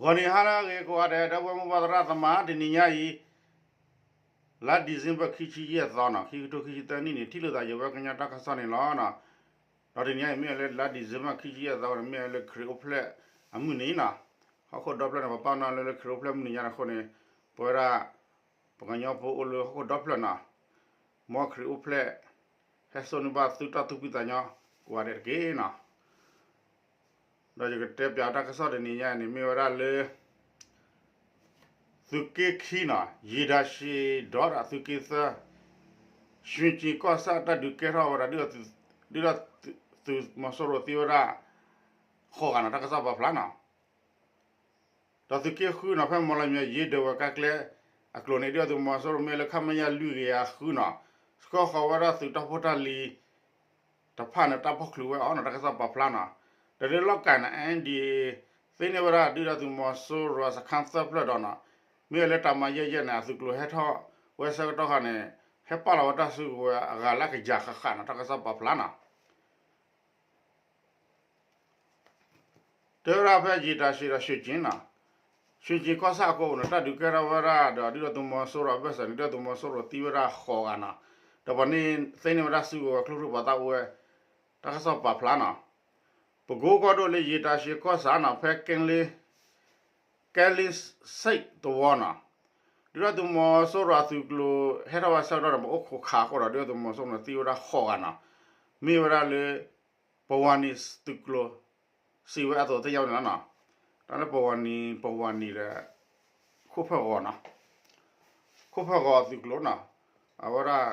ဂီၤနံၤဟါလၢအဂ့ၤကိးဂၤဒဲး ဒီပုၢ်ဝဲၢ်မိၢ်ပၢ်သရၣ်သမါ တနံၤညါအံၤ လါ December ခံဆံယဲၢ်သီနီၤ ခံကထိခံဆံသၢနံၣ်န့ၣ် ထံၣ်လိာ်သးယဝဲကညီတၢ်ကစီၣ်န့ၣ်လီၤ. ဒီးတနံၤညါအံၤမ့ၢ်ဝဲလၢလါ December ခံဆံယဲၢ်သီန့ၣ် မ့ၢ်ဝဲလၢခရံာ်အိၣ်ဖျဲၣ်အမုၢ်နံၤနီၤ ဟီၣ်ခိၣ်ဒီဖျၢၣ်န့ၣ် ပပာ်နီၣ်လၢလၢခရံာ်အိၣ်ဖျဲၣ်မုၢ်နံၤညါတဃိန့ၣ် ပဝဲဒၣ် ပှၤကညီဖိအိၣ်လၢဟီၣ်ခိၣ်ဒီဖျၢၣ်နီၤ မ်ခရံာ်အိၣ်ဖျဲၣ် ဟဲစိာ်န့ၢ်ဘၣ်သုတၢ်သူၣ်ဖှံသးညီ ကိးဂၤဒဲးတက့ၢ်နီၤ. ဒီးယကတဲပၠးတၢ်ကစီၣ်တနံၤညါန့ၣ် မ့ၢ်ဝဲဒၣ်လၢ သုးက့ခံနီၤ ယံာ်တၢ်ရှံးဒီးဒၣ်သုးက့သၢ ရွှ့ၣ်ကၠ့ၤကီၢ်ဆၣ်တၢ်ဒုးကဲထီၣ်ဝဲဒၣ် ဒုၣ်ဒါသုးမီၤစိရိၤသံဝဲဒၣ် ဃိးဂၤနီၤ တၢ်ကစီၣ်ပာ်ဖျါနီၤ. ဒီးသုးက့ဃုနီၤ ဖဲမီၢ်လမၠဲၤယ့ဒၢးဝဲၤကါကျဲအကျိၤန့ၣ် ဒုၣ်ဒါသုးမီၤစိရိၤမ့ၢ်လၢ ခမရ လွံၢ်ကယၤဃုနီၤ ဆှၢဃီၤဝဲဒၣ်သုးတၢ်ဖိတၢ်လံၤ တဖၣ်န့ၣ် တၢ်ဖီၣ်ချုးဝဲအီၤနီၤ တၢ်ကစီၣ်ပာ်ဖျါနီၤ. ဒီးလၢလီၢ်ကၤန့ၣ် N D A A သ့န့ၢ်ဝဲဒၣ်ဒုၣ်ဒါသုးမီၤစိရိၤအစခါသၢဖျၢၣ်ဒီးနီၤ မ့ၢ်ဝဲလၢတၢ်မၤယဲၢ်ယဲၢ်န့ၣ် အသုးကျိၤဟဲထီၣ်ဝဲဆၢကတီၢ်ခါန့ၣ် ဟဲပာ်လီၤဝဲတၢ်စုကဝဲၤအဂၤလၢကယၤဃၣ်ဃၣ်နီၤ တၢ်ကစီၣ်ပာ်ဖျါနီၤ. တဲဝဲဒၣ်ဖဲယံာ်တၢ်ရှံးဒီးရွှ့ၣ်ကၠ့ၤနီၤ ရွှ့ၣ်ကၠ့ၤကီၢ်ဆၣ်အကိးပူၤန့ၣ် တၢ်ဒုးကဲထီၣ်ဝဲဒၣ်ဒီး ဒုၣ်ဒါသုးမီၤစိရိၤအဘၢၣ်စၢၤန့ၣ် ဒုၣ်ဒါသုးမီၤစိရိၤသံဝဲဒၣ်ဃိးဂၤနီၤ ဒီးပှၤန့ၣ်သ့န့ၢ်ဝဲဒၣ်စုကဝဲၤကျိချံပှၤသၣ်အိၣ်ဝဲ တၢ်ကစီၣ်ပာ်ဖျါနီၤ. ပကိကီၢ်ဒိၣ်လၢယံာ်တၢ်ရှံးကီၢ်ဆၣ်နီၤ ဖဲကဲလ့ ကဲလ့ဆိတ်သဝီနီၤ ဒုၣ်ဒါသုးမီၤစိရိၤအသုးကျိၤဟဲထီၣ်ဝဲဆၢကတီၢ်န့ၣ် ပအိၣ်ခိးခးအဃိဒီး ဒုၣ်ဒါသုးမီၤစိရိၤန့ၣ်သံဝဲဒၣ်ဃိးဂၤနီၤ မ့ၢ်ဝဲဒၣ်လၢ ပဝၤနံၤသုးကျိၤ စံးဝဲအသိးသ့ၣ်ညါဝဲန့ၣ်လီၤနီၤ. တၢ်လၢပဝၤနံၤ ပဝၤနံၤဒီး ခိၣ်ဖၢၣ်ဂီၤနီၤ ခိၣ်ဖၢၣ်ဂီၤအသုးကျိၤနီၤ အဝဲဒၣ်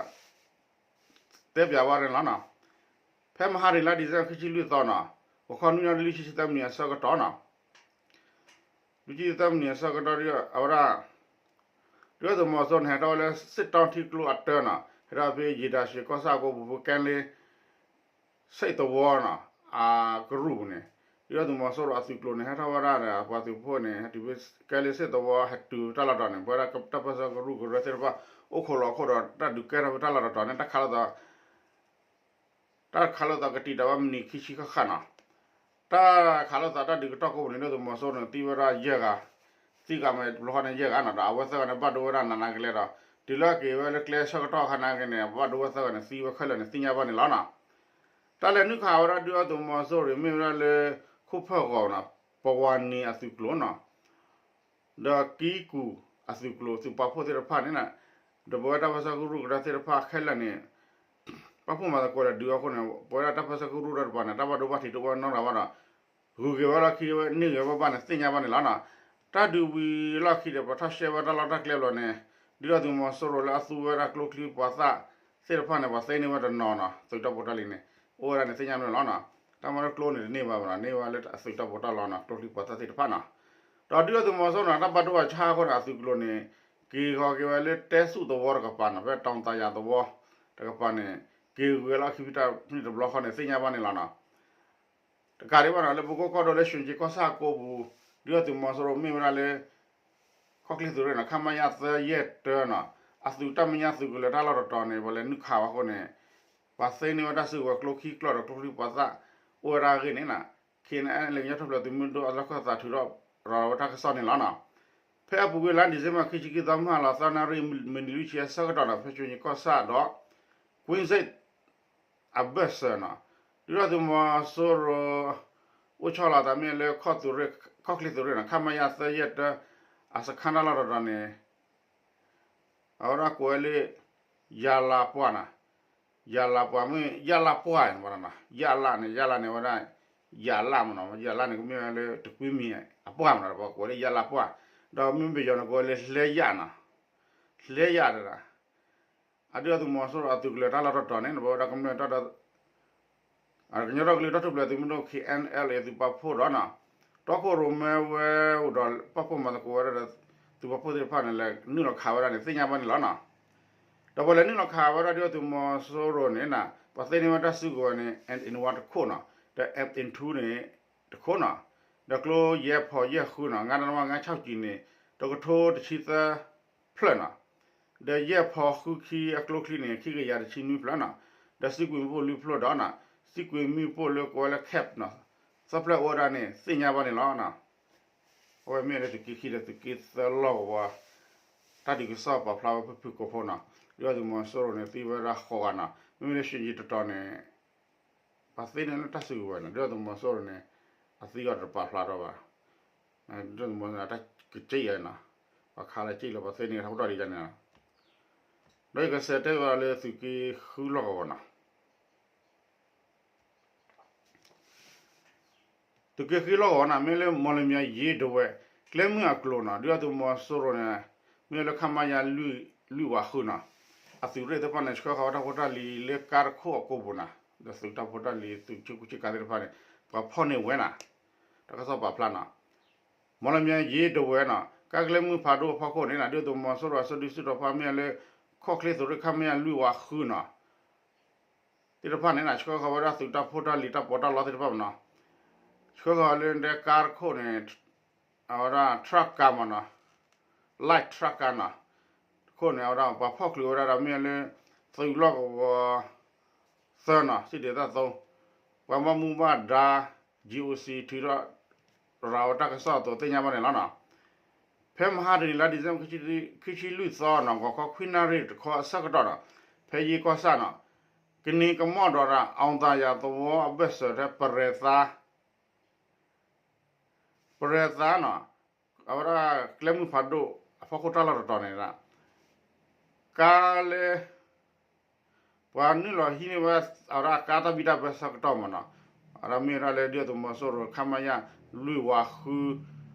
တဲပၠးဝဲန့ၣ်လီၤနီၤ. ဖဲမဟါတနံၤလါ December ခံဆံလွံၢ်သီနီၤ ဂီၤခီနွံနၣ်ရံၣ်လွံၢ်ဆံသၢမံးနံးအဆၢကတီၢ်နီၤ လွံၢ်ဆံသၢမံးနံးအဆၢကတီၢ် အဝဲဒၣ် ဒုၣ်ဒါသုးမီၤစိရိၤန့ၣ် ဟဲထီၣ်ဝဲလၢ စစ်တောင်းထီးကျိအတၢနီၤ ဟဲထီၣ်ဖဲယံာ်တၢ်ရှံးကီၢ်ဆၣ်အကိးပူၤ ဖဲကဲလ့ ဆိတ်သဝီနီၤ အကရူၢ်ပူၤန့ၣ် ဒုၣ်ဒါသုးမီၤစိရိၤအသုးကျိၤန့ၣ် ဟဲထီၣ်ဝဲဒၣ်ဒီး ပှၤသုးဖိန့ၣ် ဟဲတုၤဖဲကဲလ့ဆိတ်သဝီ ဟဲတုၤတၢ်လီၢ်တတီၤန့ၣ် ပဝဲဒၣ်တၢ်ပၢဆှၢကရူၢ်ကရၢသ့ၣ်တဖၣ် အိၣ်ခိးလီၤအခိၣ်ဒီး တၢ်ဒုးကဲထီၣ်ဖဲတၢ်လီၢ်တတီၤန့ၣ် တၢ်ခးလိာ်သး တၢ်ခးလိာ်သးကတံာ်တာ်ဝဲမံးနံးခံဆံဃၣ်ဃၣ်နီၤ. တၢ်ခးလိာ်သးတၢ်ဒုးကတီၢ်ကိးပူၤန့ၣ် ဒုၣ်ဒါသုးမီၤစိရိၤန့ၣ်သံဝဲဒၣ်ယဲၢ်ဂၤ, သံဃာ်မ့ၢ်တဘျီဃီန့ၣ်ယဲၢ်ဂၤနီၤ ဒီးအဝဲသၢဂၤန့ၣ်ဘၣ်ဒိဝဲဒၣ်နးနးကလဲာ်ဒီး တုၤလၢအက့ၤဝဲလၢကျဲဆၢကတီၢ်ခါနာ်က့န့ၣ် ဘၣ်ဒိဝဲသၢဂၤန့ၣ် သံဝဲခဲလၢာ်န့ၣ် သ့ၣ်ညါဘၣ်န့ၣ်လီၤနီၤ. တၢ်လဲၤနုာ်ခးဝဲဒၣ်ဒုၣ်ဒါသုးမီၤစိရိၤမ့ၢ်ဝဲဒၣ်လၢ ခိၣ်ဖၢၣ်ဂီၤနီၤ, ပဝၤနံၤအသုးကျိၤနီၤ ဒီးကံကူၣ်အသုးကျိၤ သုးပာ်ဖှိၣ်သ့ၣ်တဖၣ်န့ၣ် ဒီးပဝဲတၢ်ပၢဆှၢကရူၢ်ကရၢသ့ၣ်တဖၣ်ခဲလၢာ်န့ၣ် ပာ်ဖှိၣ်မၤသကိးဒီးဒုးအဃိန့ၣ် ပဝဲဒၣ်တၢ်ပၢဆှၢကရူၢ်တဖၣ်န့ၣ် တၢ်ဘၣ်ဒိဘၣ်ထံးတအိၣ်နီတဂၤဘၣ်ဒီး ဂုၤက့ၤဝဲလီၢ်ခံဝဲန့ၢ်ဂ့ၤဝဲဘၣ်န့ၣ် သ့ၣ်ညါဘၣ်န့ၣ်လီၤနီၤ. တၢ်ဒုးဝံၤလီၢ်ခံဒီး ပှၤထီၣ်ရှဲဝဲတၢ်လီၢ်တၢ်ကျဲဘျီန့ၣ် ဒုၣ်ဒါသုးမီၤစိရိၤလၢအသူဝဲဒၣ်ကျိချံပှၤသၣ်သ့ၣ်တဖၣ်န့ၣ် ပှၤသ့န့ၢ်ဝဲတနီၤနီၤ သုးတၢ်ဖိတၢ်လံၤန့ၣ် အိၣ်ဝဲဒၣ်န့ၣ်သ့ၣ်ညါန့ၣ်လီၤနီၤ. တၢ်မၤလၢကျိန့ၣ်တန့ၢ်ဘၣ်ဘၣ်နီၤ န့ၢ်ဝဲလၢအသုးတၢ်ဖိတၢ်လံၤနီၤ ကျိချံပှၤသၣ်သ့ၣ်တဖၣ်နီၤ ဒီးဒုၣ်ဒါသုးမီၤစိရိၤန့ၣ် တၢ်ဘၣ်ဒိဘၣ်ထံးအဃိန့ၣ် အသုးကျိၤန့ၣ် က့ၤဃီၤက့ၤဝဲလၢတဲဆူၣ်သဝီတကပၤနီၤ ဖဲတီၤသးယၤသဝီတကပၤန့ၣ် က့ၤဂုၤဝဲလီၢ်ခံဖဲတၢ်မံးနံးတဘျီဃီန့ၣ် သ့ၣ်ညါဘၣ်န့ၣ်လီၤနီၤ. တကးဒံးဘၣ်နီၤ လၢပကိကီၢ်ဒိၣ်လၢရွှ့ၣ်ကၠ့ၤကီၢ်ဆၣ်အကိးပူၤ ဒုၣ်ဒါသုးမီၤစိရိၤမ့ၢ်ဝဲဒၣ်လၢ ခီၣ်ချ့သုးရ့ၣ်နီၤ ခမရ သၢယဲၢ်တၢနီၤ အသုးတၢ်မဲာ်ညါသုးကလၢၤတၢ်လီၢ်တတီၤန့ၣ် ပှၤလဲၤနုာ်ခးဝဲအဃိန့ၣ် ပှၤသ့န့ၢ်ဝဲတၢ်စုကဝဲၤကျိချံကျိဒီးကျိချံပှၤသၣ်အိၣ်ဝဲဒၣ်အဂ့ၢ်န့ၣ် ခ့ၣ်အဲၣ်အဲၣ်လ့ၣ် ကညီထူၣ်ဖျဲးသုးမုၢ်ဒိၣ်အလီၢ်ခၢၣ်သးထုးထီၣ်ရၤလီၤဝဲတၢ်ကစီၣ်န့ၣ်လီၤနီၤ. ဖဲအပူၤကွံာ်လါ December ခံဆံခံသီ မုၢ်ဟါလီၤသၢနၣ်ရံၣ် မံးနံးလွံၢ်ဆံအဆၢကတီၢ်နီၤ ဖဲရွှ့ၣ်ကၠ့ၤကီၢ်ဆၣ်ဒီး ကွ့ၣ်စ့ၣ် အဘၢၣ်စၢၤနီၤ ဒုၣ်ဒါသုးမီၤစိရိၤ အိၣ်ဆီလီၤသးမ့ၢ်လၢ ခီၣ်ချ့သုးရ့ၣ်နီၤ ခမရ သၢယဲၢ်တၢ အစခါတၢ်လီၢ်တတီၤန့ၣ် အဝဲဒၣ်ကိးဝဲလၢ ယၤလးပှၢ်နီၤ ယၤလးပှၢ်မ့ၢ် ယလပှၢ်နီၤ ယလန့ၣ် ယလန့ၣ်ဝဲဒၣ် ယလမ့ၢ်နီၤ ယလန့ၣ်ကမ့ၢ်ဝဲလၢတကွံမံၤအပှၢ်မ့ၢ်နီၤ ပှၤကိးဝဲလၢယလပှၢ် ဒီးမ့ၢ်ပယီၤန့ၣ်ကိးဝဲလၢ ဟျဲယၣ်နီၤ ဟျဲယၣ်တဒၣ် အဒုၣ်ဒါသုးမီၤစိရိၤအသုးကလၢၤတၢ်လီၢ်တတီၤန့ၣ် ပဝဲဒၣ်ကမျၢၢ်တၢ်ဒီး ကညီဒီကလုာ်တၢ်ထူၣ်ဖျဲးသုးမုၢ်ဒိၣ် ခ့ၣ်အဲၣ်အဲၣ်လ့ၣ် သုးပာ်ဖှိၣ်ဒီးနီၤ တီခိၣ်ရိၣ်မဲဝဲအိၣ်ဒီးပာ်ဖှိၣ်မၤသကိးဝဲဒၣ်ဒီး သုးပာ်ဖှိၣ်သ့ၣ်တဖၣ်န့ၣ် လဲၤနုာ်လီၤခးဝဲဒၣ်န့ၣ် သ့ၣ်ညါဘၣ်န့ၣ်လီၤနီၤ. ဒီးပှၤလဲၤနုာ်လီၤခးဝဲဒၣ်ဒုၣ်ဒါသုးမီၤစိရိၤန့ၣ် ပှၤသ့န့ၢ်ဝဲတၢ်စုကဝဲၤန့ၣ် M N one တခိၣ်နီၤ ဒီး M N two န့ၣ် တခိၣ်နီၤ ဒီးကျိယဲၢ်ဖီယဲၢ်ဃုနီၤ ငါးတနဝါငါးဆံကံန့ၣ် တကထိတဆံသၢဖျၢၣ်နီၤ ဒီးယဲၢ်ဖီဃုခံအကျိချံန့ၣ် ခံကယၤတဆံနွံဖျၢၣ်နီၤ ဒီးစံးကွံာ်မ့ၣ်ပိၢ်လွံၢ်ဖျၢၣ်ဒီးနီၤ စံးကွံာ်မ့ၣ်ပိၢ်လၢကိးဝဲလၢ cap နီၤ သၢဖျၢၣ်အိၣ်ဝဲဒၣ်န့ၣ် သ့ၣ်ညါဘၣ်န့ၣ်လီၤနီၤ. အဝဲမ့ၢ်လၢသုးက့ခံဒီးသုးက့သၢလီၢ်ကဝီၤ တၢ်ဒုးကစီၣ်ပာ်ဖျါဝဲဖုၣ်ဖုၣ်ကိာ်ဖိနီၤ, ဒုၣ်ဒါသုးမီၤစိရိၤန့ၣ် သံဝဲဒၣ်ဃိးဂၤနီၤ, မ့မ့ၢ်လၢ ရွှေကျင် တတီၤန့ၣ် ပှၤသ့န့ၢ်လၢတၢ်စုကဝဲၤနီၤ, ဒုၣ်ဒါသုးမီၤစိရိၤန့ၣ် အသံအီၤတပာ်ဖျါထီၣ်ဘၣ်, ဒုၣ်ဒါသုးမီၤစိရိၤန့ၣ် အတၢ်ကစ့ၢ်ယဲနီၤ, ပှၤခးလၢကစ့ၢ်လၢပှၤသ့န့ၢ်ထီၣ်ပတီၢ်ဒ်န့ၣ်နီၤ, ဒီးယကစးတဲဘၣ်လၢသုးက့ဃုလီၢ်ကဝီၤနီၤ သုးက့ဃုလီၢ်ကဝီၤနီၤ, မ့ၢ်လၢ မော်လမြိုင် ရေး ထားဝယ် ကျဲမုၢ်အကျိၤနီၤ, ဒုၣ်ဒါသုးမီၤစိရိၤန့ၣ် မ့ၢ်လၢ ခမရ လွံၢ်ဝးဃုနီၤ, အသုးရ့ၣ်သ့ၣ်တဖၣ်န့ၣ် ဆှၢဃီၤဝဲတၢ်ဖိတၢ်လံၤလၢကါတခိၣ်အကိာ်ပူၤနီၤ, ဒီးသုးတၢ်ဖိတၢ်လံၤ သုးဆ့ကူဆ့ကၤသ့ၣ်တဖၣ်န့ၣ် ပှၤဖီၣ်န့ၢ်ဝဲနီၤ, တၢ်ကစီၣ်ပာ်ဖျါနီၤ, မော်လမြိုင် ရေး ထားဝယ်နီၤ, ကါကျဲမုၢ်ဖးဒိၣ်အဖီခိၣ်န့ၣ်နီၤ, ဒုၣ်ဒါသုးမီၤစိရိၤအစုဒုးစုတီၤဖါမ့ၢ်လၢ ခီၣ်ချ့သုးရ့ၣ် ခမရ လွံၢ်ဝးဃုနီၤ သ့ၣ်တဖၣ်န့ၣ်နီၤ, ဆှၢဃီၤဝဲဒၣ်သုးတၢ်ဖိတၢ်လံၤတၢ်ပီးတၢ်လီသ့ၣ်တဖၣ်မနီၤ, ဆှၢဃီၤလၢဒဲကါတခိၣ်န့ၣ်, အဝဲဒၣ် truck ကါမနီၤ, light truck ကါနီၤ, တခိၣ်န့ၣ် အဝဲဒၣ်ပှၤဖီၣ်ချုးဝဲဒၣ်ဒီးမ့ၢ်လၢ သုးလီၢ်ကဝီၤ သၢနီၤ, စံၣ်ဒ့သၣ်သိ, ပှၤဘၣ်မူဘၣ်ဒါ GOC ထုးထီၣ်ရၤဝဲတၢ်ကစီၣ်အသိးသ့ၣ်ညါဘၣ်န့ၣ်လီၤနီၤ. ဖဲမဟါတနံၤလါ December ခံဆံလွံၢ်သီနီၤ, ဂီၤခီခွံနၣ်ရံၣ်တခီအဆၢကတီၢ်နီၤ, ဖဲယ့ကီၢ်ဆၣ်နီၤ, ကနံၤကမီၣ်ဒီး အောင်သာယာ သဝီအဘၢၣ်စၢၤထဲ ပရဲၤသါ ပရဲၤသါနီၤ, အဝဲဒၣ်ကျဲမုၢ်ဖးဒိၣ်အဖီခိၣ်တၢ်လီၢ်တတီၤန့ၣ်, ကါလၢ ပှၤနုာ်လီၤဟံးန့ၢ်ဝဲ အဝဲဒၣ်ကါတၢ်ဘံၣ်တၢ်ဘၢဆၢကတီၢ်မနီၤ, အဝဲဒၣ်မ့ၢ်ဝဲဒၣ်လၢဒုၣ်ဒါသုးမီၤစိရိၤ ခမရ လွံၢ်ဝးဃု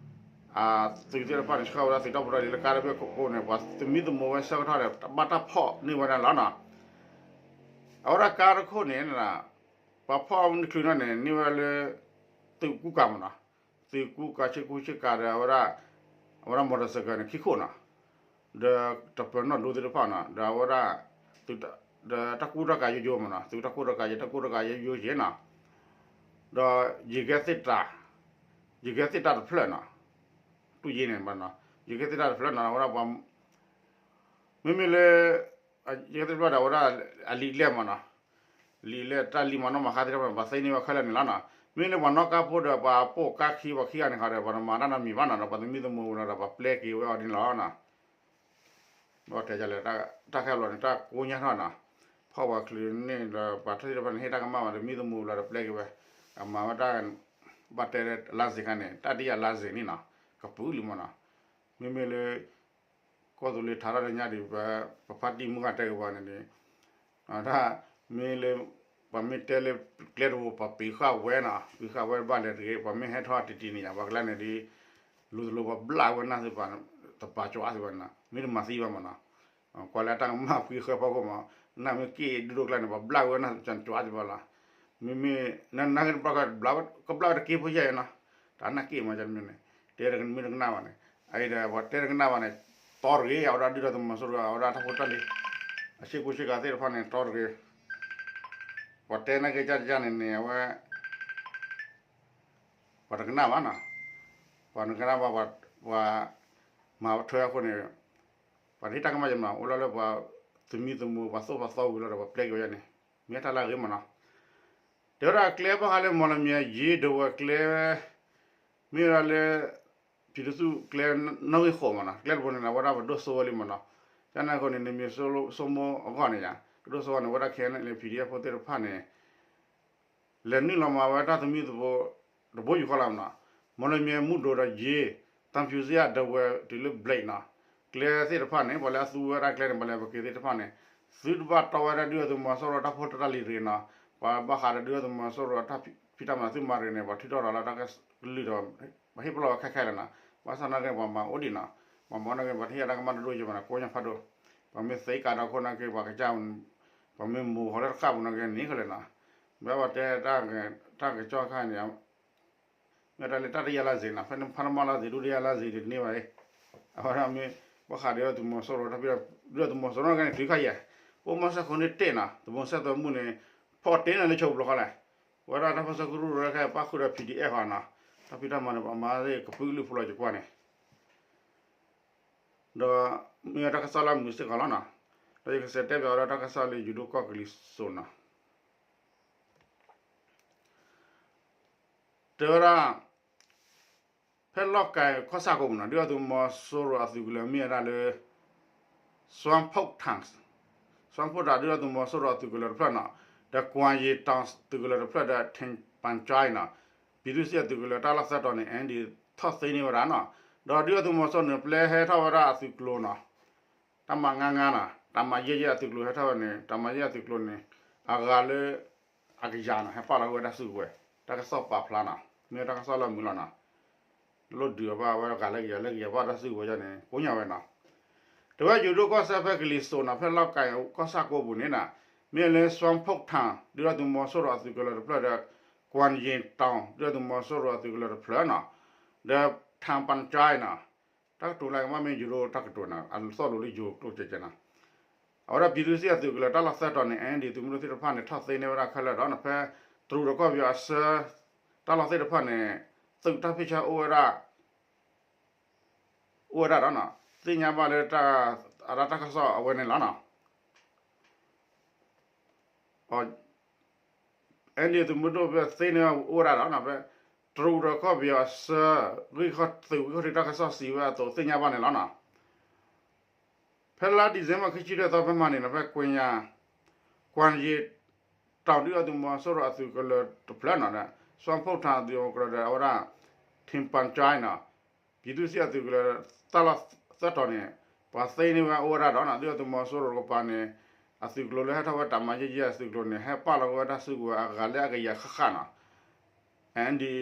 အသုးသ့ၣ်တဖၣ်န့ၣ် ဆှၢဝဲဒၣ်သုးတၢ်ဖိတၢ်လံၤလၢကါတဘ့ၣ်ခိၣ်ကိန့ၣ် ပှၤသမံသမိးဝဲဆၢကတီၢ်န့ၣ် ဘၣ်တၢ်ဖီၣ်န့ၢ်ဝဲဒၣ်လီၤနီၤ. အဝဲဒၣ်ကါတခိၣ်န့ၣ် ပှၤဖီၣ်နုာ်ချုးန့ၣ်န့ၣ် န့ၢ်ဝဲလၢ သုးကူကၤမနီၤ, သုးကူကၤဆ့ကူဆ့ကၤဒီးအဝဲဒၣ် အဝဲဒၣ် မော်တော်ဆိုင်ကယ်န့ၣ် ခံခိၣ်နီၤ, ဒီးတပၢၤနီၣ်ဒိသ့ၣ်တဖၣ်နီၤ, ဒီးအဝဲဒၣ် ဒီးတၢ်ကူတၢ်ကၤယိယိမနီၤ, သုးတၢ်ကူတၢ်ကၤယိ တၢ်ကူတၢ်ကၤယိယိက့ၤနီၤ, ဒီးယံၤကဲသ့ၣ်တၢ်, ယံၤကဲသ့ၣ်တၢ်တဖျၢၣ်နီၤ, တူၢ်ယ့န့ၣ်, ယံၤကဲသ့ၣ်တၢ်တဖျၢၣ်နီၤ, အဝဲဒၣ်ပှၤ မ့မ့ၢ်လၢ ယံၤကဲသ့ၣ်တဖျၢၣ်ဒီး အဝဲဒၣ်အလံာ်လဲၢ်မနီၤ, လံာ်လဲၢ်တၢ်လံမနီၤ မၤဃါသ့ၣ်တဖၣ် ပှၤသ့န့ၢ်ဝဲခဲလၢာ်န့ၣ်လီၤနီၤ. မ့မ့ၢ်လၢပှၤနီၣ်ကါဖိဒီးပှၤပိာ်ကါခံ ပှၤခံဂၤန့ၣ်ဃီဒီး ပှၤတမၤတၢ်နီတမံၤဘၣ်နီၤ, ဒီးပှၤသမံသမိးဝဲလီၤဒီး ပှၤပျဲက့ၤဝဲအီၤန့ၣ်လီၤနီၤ. ဘၣ်တဲယၤလၢ တၢ်ခဲဘျီန့ၣ် တၢ်ကိညါထီၣ်နီၤ, ဖီၣ်ပှၤချုးန့ၣ်ဒီး ပှၤထၢသ့ၣ်တဖၣ်န့ၣ် ဟ့ၣ်တၢ်ကမၣ်ဘၣ် သမံသမိးလီၤဒီးပျဲက့ၤဝဲ, အမၤဝဲတၢ် ဘၣ်တဲလၢလါစ့ခါန့ၣ် တၢ်တယာ်လါစ့န့ၣ်နီၤ, ကပုာ်လံမနီၤ. မ့မ့ၢ်လၢ ကီၢ်သူလ့ၤထါထီၣ်တညါဒံး ပဖါတံၢ်မုၢ်ဂၤတဲက့ၤပှၤန့ၣ်ဒ် တၢ်မ့ၢ်လၢ ပှၤမ့ၢ်တဲလၢကျဲတဘိ ပှၤပ့ၤဃာ်ဝဲနီၤ, ပ့ၤဃာ်ဝဲဘၣ်လဲၣ်တဂ့ၤ, ပှၤမ့ၢ်ဟဲထီၣ်တံၢ်တံၢ်န့ၣ်ယါ ပှၤကလါန့ၣ်ဒ် လိၤတလိၤပှၤဘျၣ်ဝဲနၢ်သ့ၣ်တဖၣ် တပာ်ကၠီအါသ့ၣ်တဖၣ်န့ၣ် မ့ၢ်တမၤသံဘၣ်မနီၤ. ကွၢ်လၢတၢ်ကမၣ်ဖှံဃၢဖီခိၣ်မး, နၢ်မ့ၢ်က့ၣ်ဒုးဒိၣ်ကျါန့ၣ် ပှၤဘျၣ်ဝဲနၢ်သ့ၣ်တဖၣ် ကၠီအါသ့ၣ်တဖၣ်လီၤ. မ့မ့ၢ် နနာ်က့ၤတဘျီ ကဘျၣ်ဝဲတက့ၢ်ဖိယဲၢ်နီၤ, တၢ်နာ်က့ၣ်မး မ့ၢ်န့ၣ် တဲတမ့ၢ်တကနၣ်ဘၣ်န့ၣ်, အအံၤဒီး ပှၤတဲတကနၣ်ဘၣ်န့ၣ် တီတဂ့ၤ, အဝဲဒၣ်ဒုၣ်ဒါသုးမီၤစိရိၤ အဝဲဒၣ်တၢ်ဖိတၢ်လံၤ အဆ့ကူဆ့ကၤသ့ၣ်တဖၣ်န့ၣ် တီတဂ့ၤ, ပှၤတဲနာ်က့ၤကၢ်တကၢ်န့ၣ်န့ၣ် အဝဲ ပှၤတကနၣ်ဘၣ်နီၤ, ပှၤတကနၣ်ဘၣ် ပှၤ မၤထွဲအဃိန့ၣ် ပှၤတဟ့ၣ်တၢ်ကမၣ်ယဲမး အိၣ်လီၤလၢပှၤသမံသမိး ပှၤသိၣ်ပှၤသီဝံၤလီၤဒီး ပှၤပျဲက့ၤဝဲန့ၣ် မ့ၢ်တၢ်လၢအဂ့ၤမးနီၤ. တဲဝဲဒၣ်ကျဲဘၣ်ဃးလၢ မော်လမြိုင် ရေး ထားဝယ် ကျဲ မ့ၢ်ဝဲဒၣ်လၢ ပြည်သူ့ကျဲနီၣ်ဂံၢ်ဃိးမးနီၤ, ကျဲတဘိန့ၣ် အဝဲဒၣ်ပဒိၣ်စိဝဲလံမးနီၤ, ကန့ၣ်အဃိန့ၣ် နမ့ၢ်ဆိကမိၣ်အဂီၢ်န့ၣ်ယါ ကဒိၣ်စိဝဲန့ၣ် အဝဲဒၣ်ခဲန့ၣ် PDF ဖိသ့ၣ်တဖၣ်န့ၣ် လဲၤနုာ်လီၤမၤဝဲတၢ်သမံသမိး တဘိယူၢ်ဃီလီၤမးနီၤ, မော်လမြိုင် မုဒိးဒီး ရေး သံဖြူဇရပ် ထားဝယ် တုၤလၢ ဘျဲး နီၤ, ကျဲသ့ၣ်တဖၣ်န့ၣ် ပှၤလၢအသူဝဲဒၣ်ကျဲန့ၣ် ပှၤလၢပက့ၤသ့ၣ်တဖၣ်န့ၣ် သုတဘၣ်တီဝဲဒၣ်ဒုၣ်ဒါသုးမီၤစိရိၤတၢ်ဖိတၢ်လံၤတဂ့ၤနီၤ, ပှၤဘၣ်ဃးဒီးဒုၣ်ဒါသုးမီၤစိရိၤတၢ်ဖံးတၢ်မၤသုမၤတဂ့ၤန့ၣ် ပှၤထုးထီၣ်ရၤလီၤတၢ်ကလုၢ်ဒီး ပှၤဟ့ၣ်ပလီၢ်ဝဲခဲခဲလၢာ်နီၤ, ဘၣ်ဆၣ်နာ်က့ ပှၤမၤအိၣ်ဒံးနီၤ, ပှၤမၤအိၣ်နာ်က့ ပှၤတဟ့ၣ်အတၢ်ကမၣ်တဒိၣ်ယဲၢ်ဘၣ်နီၤ, ကိးညါဖးဒိၣ်, ပှၤမ့ၢ်သ့ကးဒီးခိၣ်နာ်က့ ပှၤကစၢ် ပှၤမ့ၢ်မိၢ်ဃီလၢတဃၣ်ပူၤနာ်က့န့ၣ်ခဲလၢာ်နီၤ, ဘၣ်ပှၤတဲ တၢ်ကစီၣ်ခါန့ၣ် မ့ၢ်တၢ်လၢတတိယလါစ့နီၤ, ဖဲန့ၣ်ဖးနမီၢ်လါစ့ ဒုတိယလါစ့န့ၣ်တန့ၢ်ဘၣ်အံၤ, အဝဲဒၣ်မ့ၢ် ဘၣ်ဃးဒီးသုးမီၤစိရိၤတၢ်ဖံးတၢ် ဒုၣ်ဒါသုးမီၤစိရိၤနာ်က့န့ၣ် တုၤခါယဲၢ်, အိၣ်မီၢ်စဲၣ်ခိၣ်န့ၣ်တ့ၢ်နီၤ, သုးမီၤစဲၣ်သိမုၢ်န့ၣ် ဖီၣ်တ့ၢ်န့ၣ်လၢဆိဘျီဃီလဲၣ်, ဝဲဒၣ်တၢ်ပၢၢ်ဆၢကရူၢ်ရဲၣ်ခဲအံၤ ပၣ်ဃုာ်ဒီး PDF ဃီနီၤ, တၢ်ဖံးတၢ်မၤန့ၣ် ပှၤမၤသ့ၣ်ကပုာ်လုၢ်ဖိလီၤကကွၢ်န့ၣ် ဒီးမ့ၢ်ဝဲတၢ်ကစီၣ်လၢအမုာ်စ့ၢ်ကီးလီၤနီၤ, ဒီးယကစးတဲပၠးဝဲဒၣ်တၢ်ကစီၣ်လၢယိၤဒိၣ်ကီၢ်ကလံၤစိးနီၤ, တဲဝဲဒၣ် ဖဲလီၢ်ကၣ်ကီၢ်ဆၣ်ကိးပူၤနီၤ ဒုၣ်ဒါသုးမီၤစိရိၤအသုးကလၢၤမ့ၢ်ဝဲဒၣ်လၢ စွမ်ဖူးထၣ် စွမ်ဖူးထၣ် ဒုၣ်ဒါသုးမီၤစိရိၤအသုးကလၢၤတဖျၢၣ်နီၤ, ဒီးကွၢ်ယ့ၤတီၤသုးကလၢၤတဖျၢၣ်ဒီး ထ့ပၣ်ကၠါနီၤ, ပံၤသူစ့ၣ်အသုးကလၢၤတၢ်လီၢ်သၢတီၤန့ၣ် အၣ်အၣ်ဒီး ထီၣ်သ့န့ၢ်ဝဲဒၣ်နီၤ, ဒီးဒုၣ်ဒါသုးမီၤစိရိၤန့ၣ် ပျဲဟဲထီၣ်ဝဲဒၣ်အသုးကျိၤနီၤ, တၢ်မၤငါငါနီၤ တၢ်မၤယဲၢ်ယဲၢ်အသုးကျိၤဟဲထီၣ်ဝဲန့ၣ် တၢ်မၤယဲၢ်အသုးကျိၤန့ၣ် အဂၤလၢ အကယၤနီၤ ဟဲပာ်လီၤဝဲတၢ်စုကဝဲၤ တၢ်ကစီၣ်ပာ်ဖျါနီၤ မ့ၢ်တၢ်ကစီၣ်လၢမုာ်လီၤနီၤ, လိၣ်ဒုးအဘၣ်ဝဲဂၤလၢကယၤလၢကယၤဘၣ်တၢ်စုကဝဲၤန့ၣ် ကိညါဝဲနီၤ, တဲဝဲယိၤဒိၣ်ကီၢ်စဲၣ်ဖဲကလံၤစိးနီၤ ဖဲလီၢ်ကၣ်ကီၢ်ဆၣ်ကိးပူၤန့ၣ်နီၤ, မ့ၢ်လၢစွမ်ဖူးထၣ် ဒုၣ်ဒါသုးမီၤစိရိၤအသုးကလၢၤတဖျၢၣ်ဒီး ကွၢ်ယ့ၤတီၤ ဒုၣ်ဒါသုးမီၤစိရိၤအသုးကလၢၤတဖျၢၣ်နီၤ, ဒီးထ့ပၣ်ကၠါနီၤ, တၢ်ကတိၤလၢကမ့ၢ်ယိၤဒိၣ်တၢ်ကတိၤနီၤ အသီၣ်လိၤလၢယိၤကျိၣ်ကဲကဲနီၤ အဝဲဒၣ်ပံၤသူစ့ၣ်အသုးကလၢၤတၢ်လီၢ်သၢတီၤန့ၣ် အၣ်အၣ်ဒီးသုးမုၢ်ဒိၣ်သ့ၣ်တဖၣ်န့ၣ် ထီၣ်သ့န့ၢ်ဝဲဒၣ်ခဲလၢာ်ဒီးနီၤ ဖဲတရူးဒီးကီၢ်ပယီၤအဆၢ တၢ်လီၢ်သ့ၣ်တဖၣ်န့ၣ် သုးတၢ်ဖ့ၣ်ဆၢအိၣ်ဝဲဒၣ် အိၣ်ဝဲဒၣ်ဒီးနီၤ သ့ၣ်ညါဘၣ်လၢ အတၢ်ကစီၣ်အဝဲန့ၣ်လီၤနီၤ အၣ်အၣ်ဒီးသုးမုၢ်ဒိၣ်ဖဲသ့န့ၢ်အိၣ်ဝဲဒၣ်ဒီးနီၤ ဖဲတရူးဒီးကီၢ်ပယီၤအဆၢ ဂံၢ်ခီၣ်ထံး ဂံၢ်ခီၣ်ထံးတၢ်ကစီၣ်စံးဝဲအသိးသ့ၣ်ညါဘၣ်န့ၣ်လီၤနီၤ ဖဲလါ December ခံဆံတၢသီဖဲမဟါန့ၣ်နီၤ ဖဲကွၢ်ယ့ၤ ကွၢ်ယ့ၤတီၤ ဒုၣ်ဒါသုးမီၤစိရိၤအသုးကလၢၤတဖျၢၣ်နီၤ စွမ်ဖူးထၣ်အသုးကလၢၤဒီး အဝဲဒၣ် ထ့ပၣ်ကၠါနီၤ ပံၤသူစ့ၣ်အသုးကလၢၤ တၢ်လီၢ်သၢတီၤန့ၣ် ပှၤသ့န့ၢ်ဝဲအိၣ်ဝဲဒၣ်ဒီးနီၤ ဒုၣ်ဒါသုးမီၤစိရိၤတကပၤန့ၣ် အသုးကျိၤလၢဟဲထီၣ်ဝဲတၢ်မၤယဲၢ်ယဲၢ်အသုးကျိၤန့ၣ် ဟဲပာ်လီၤဝဲတၢ်စုကဝဲၤအဂၤလၢအကယၤဃၣ်ဃၣ်နီၤ အၣ်အၣ်ဒီး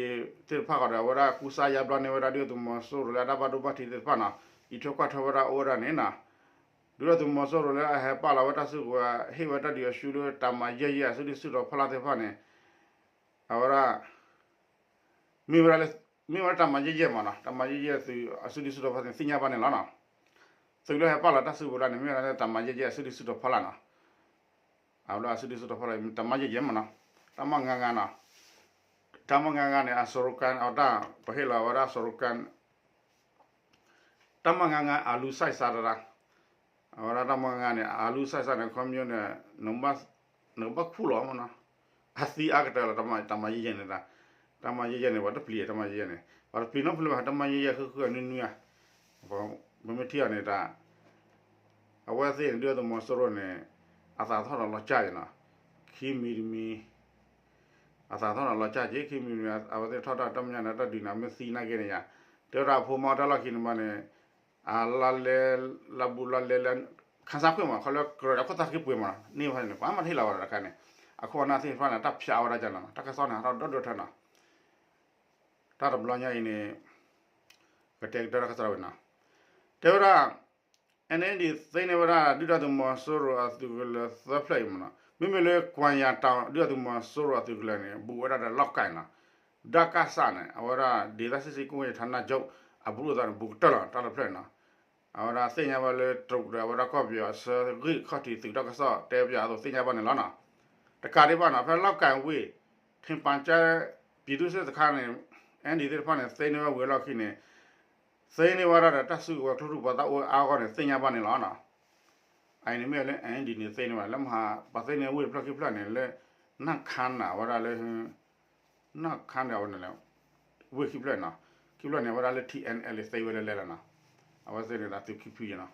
သ့ၣ်တဖၣ်ဃီဒီး အဝဲဒၣ်ကူစါယါဘျီန့ၢ်ဝဲဒၣ်ဒုၣ်ဒါသုးမီၤစိရိၤလၢအတၢ်ဘၣ်ဒိဘၣ်ထံးသ့ၣ်တဖၣ်နီၤ အံးထွဲကွၢ်ထွဲဝဲဒၣ်အိၣ်ဝဲဒၣ်န့ၣ်နီၤ ဒုၣ်ဒါသုးမီၤစိရိၤလၢအဟဲပာ်လီၤဝဲတၢ်စုကဝဲၤ ဟ့ၣ်ဝဲတၢ်ဒုးအၡူလၢတၢ်မၤယဲၢ်ယဲၢ်အစုဒုၣ်စုတီၤဖီလာ်သ့ၣ်တဖၣ်န့ၣ် အဝဲဒၣ် မ့ၢ်ဝဲဒၣ်လၢ မ့ၢ်ဝဲဒၣ်တၢ်မၤယဲၢ်ယဲၢ်မးနီၤ တၢ်မၤယဲၢ်ယဲၢ်သုးအစုဒုၣ်စုတီၤဖီလာ်သ့ၣ်ညါဘၣ်န့ၣ်လီၤနီၤ သုးလၢဟဲပာ်လီၤတၢ်စုကဝဲၤလၢန့ၣ် မ့ၢ်ဝဲဒၣ်လၢတၢ်မၤယဲၢ်ယဲၢ်အစုဒုၣ်စုတီၤဖီလာ်နီၤ အဝဲဒၣ်အစုဒုၣ်စုတီၤဖီလာ် တၢ်မၤယဲၢ်ယဲၢ်မးနီၤ တၢ်မၤငါငါနီၤ တၢ်မၤငါငါန့ၣ် အစီၤရူကၣ် အတၢ်ပဟ့ၣ်လီၤဝဲဒၣ်စီၤရူကၣ် တၢ်မၤငါငါအလူၤစဲးစးတဒၣ် အဝဲဒၣ်တၢ်မၤငါန့ၣ် အလူၤစဲးစးန့ၣ် ခီပညီန့ၣ် နကဘၣ်ခူၣ်လီၤမးနီၤ အသံအါကတၢၢ်လီၤ တၢ်မၤယဲၢ်ယဲၢ်န့ၣ် တၢ်မၤယဲၢ်ယဲၢ်န့ၣ် ပှၤတပျံၤတၢ်မၤယဲၢ်ယဲၢ်န့ၣ် ပှၤတပျံၤနီတဖျၢၣ်ဘၣ် တၢ်မၤယဲၢ်ယဲၢ်ဃုာ်ဃုာ်အနွံနွံဧါ ပမ့ၢ်ထံၣ်အီၤန့ၣ်တၢ် အဝဲသ့ၣ်န့ၣ် ဒုၣ်ဒါသုးမီၤစိရိၤန့ၣ် အသးထီၣ်ဒီးလီၤကၢ်ယဲၢ်နီၤ ခံမံၤတမံၤ အသးထီၣ်ဒီးလီၤကၢ်က့ၤ ခံမံၤတမံၤ အဝဲသ့ၣ်ထီၣ်တၢ်တၢ်မညါန့ၣ် တၢ်ဒုးန့ၣ် အမ့ၢ်သံနာ်က့န့ၣ်ယါ တဲဝဲဒၣ်အဖိမါတၢ်လီၢ်ခံန့ၣ်မးန့ၣ် အလါလဲ လါဘူးလါလဲလၢ ခါဆါခွ့ၣ်မး ခီလၢကြၢးဒီးခိၣ်သၣ်ဃံပှ့ၤမး န့ၢ်ဝဲန့ၣ် ပှၤမၤတဟ့ၣ်လီၤဝဲဒီးတခါန့ၣ် အခိၣ်အနၢ်သ့ၣ်တဖၣ်န့ၣ် တၢ်ဖျါဝဲဒၣ်ကၢ်လီၤနီၤ တၢ်ကစီၣ်န့ၣ် ဟးထီၣ်ဒီဒိၣ်ထၢနီၤ တၢ်တဘျီညါအံၤန့ၣ် ကတဲာ်ကတီၤတၢ်ကစီၣ်ဝဲနီၤ တဲဝဲဒၣ် အၣ်အၣ်ဒီးသ့န့ၢ်ဝဲဒၣ် ဒုၣ်ဒါသုးမီၤစိရိၤအသုးကလၢၤသၢဖျၢၣ်အံၤမးနီၤ မ့မ့ၢ်လၢကွၢ်ယၤတီၤ ဒုၣ်ဒါသုးမီၤစိရိၤအသုးကလၢၤန့ၣ် ဘူးဝဲဒၣ်ဒီးလီၢ်ကၣ်နီၤ ဒၣ်ကၣ်စၣ်န့ၣ် အဝဲဒၣ် ဒေသစစ်ဆင်ရေးကွပ်ကဲဌာနချုပ် အဘူးအသးန့ၣ် ဘူးကတၢၢ်လီၤ တၢ်တဖျၢၣ်နီၤ အဝဲဒၣ်သ့ၣ်ညါဘၣ်လၢ တရူးဒီးအဝဲဒၣ်ကီၢ်ပယီၤအဆၢဂံၢ်ခီၣ်ထံးသုးတၢ်ကစီၣ်တဲပၠးအသိးသ့ၣ်ညါဘၣ်န့ၣ်လီၤနီၤ တကးဒံးဘၣ်နီၤ ဖဲလီၢ်ကၣ်ဝ့ၢ် ထ့ပၣ်ကၠါ ပံၤသူစ့ၣ်စခါန့ၣ် အၣ်အၣ်ဒီးသ့ၣ်တဖၣ်န့ၣ် သ့န့ၢ်ဝဲဝံၤအလီၢ်ခံန့ၣ် သ့န့ၢ်ဝဲဒၣ်ဒီးတၢ်စုကဝဲၤကျိချံပှၤသးအိၣ်အါဂီၢ်န့ၣ် သ့ၣ်ညါဘၣ်န့ၣ်လီၤနီၤ အအံၤန့ၣ်မ့ၢ်လၢ အၣ်အၣ်ဒီးန့ၣ် သ့န့ၢ်ဝဲ လၢမဟါ ပှၤသ့န့ၢ်ဝ့ၢ်တဖျၢၣ်ခံဖျၢၣ်န့ၣ် လၢ နၢ်ခါန့ၣ် အဝဲဒၣ်လၢ နၢ်ခါန့ၣ် အဝဲန့ၣ်လဲၣ် ဝ့ၢ်ခံဖျၢၣ်နီၤ ခံဖျၢၣ်န့ၣ် အဝဲဒၣ်လၢ ထံၣ်အဲၣ်အဲၣ်လ် သ့ဝဲလၢလဲၣ်လီၤနီၤ အဝဲသ့ၣ်န့ၣ်ဒၣ်သုးခံဖုယဲၢ်နီၤ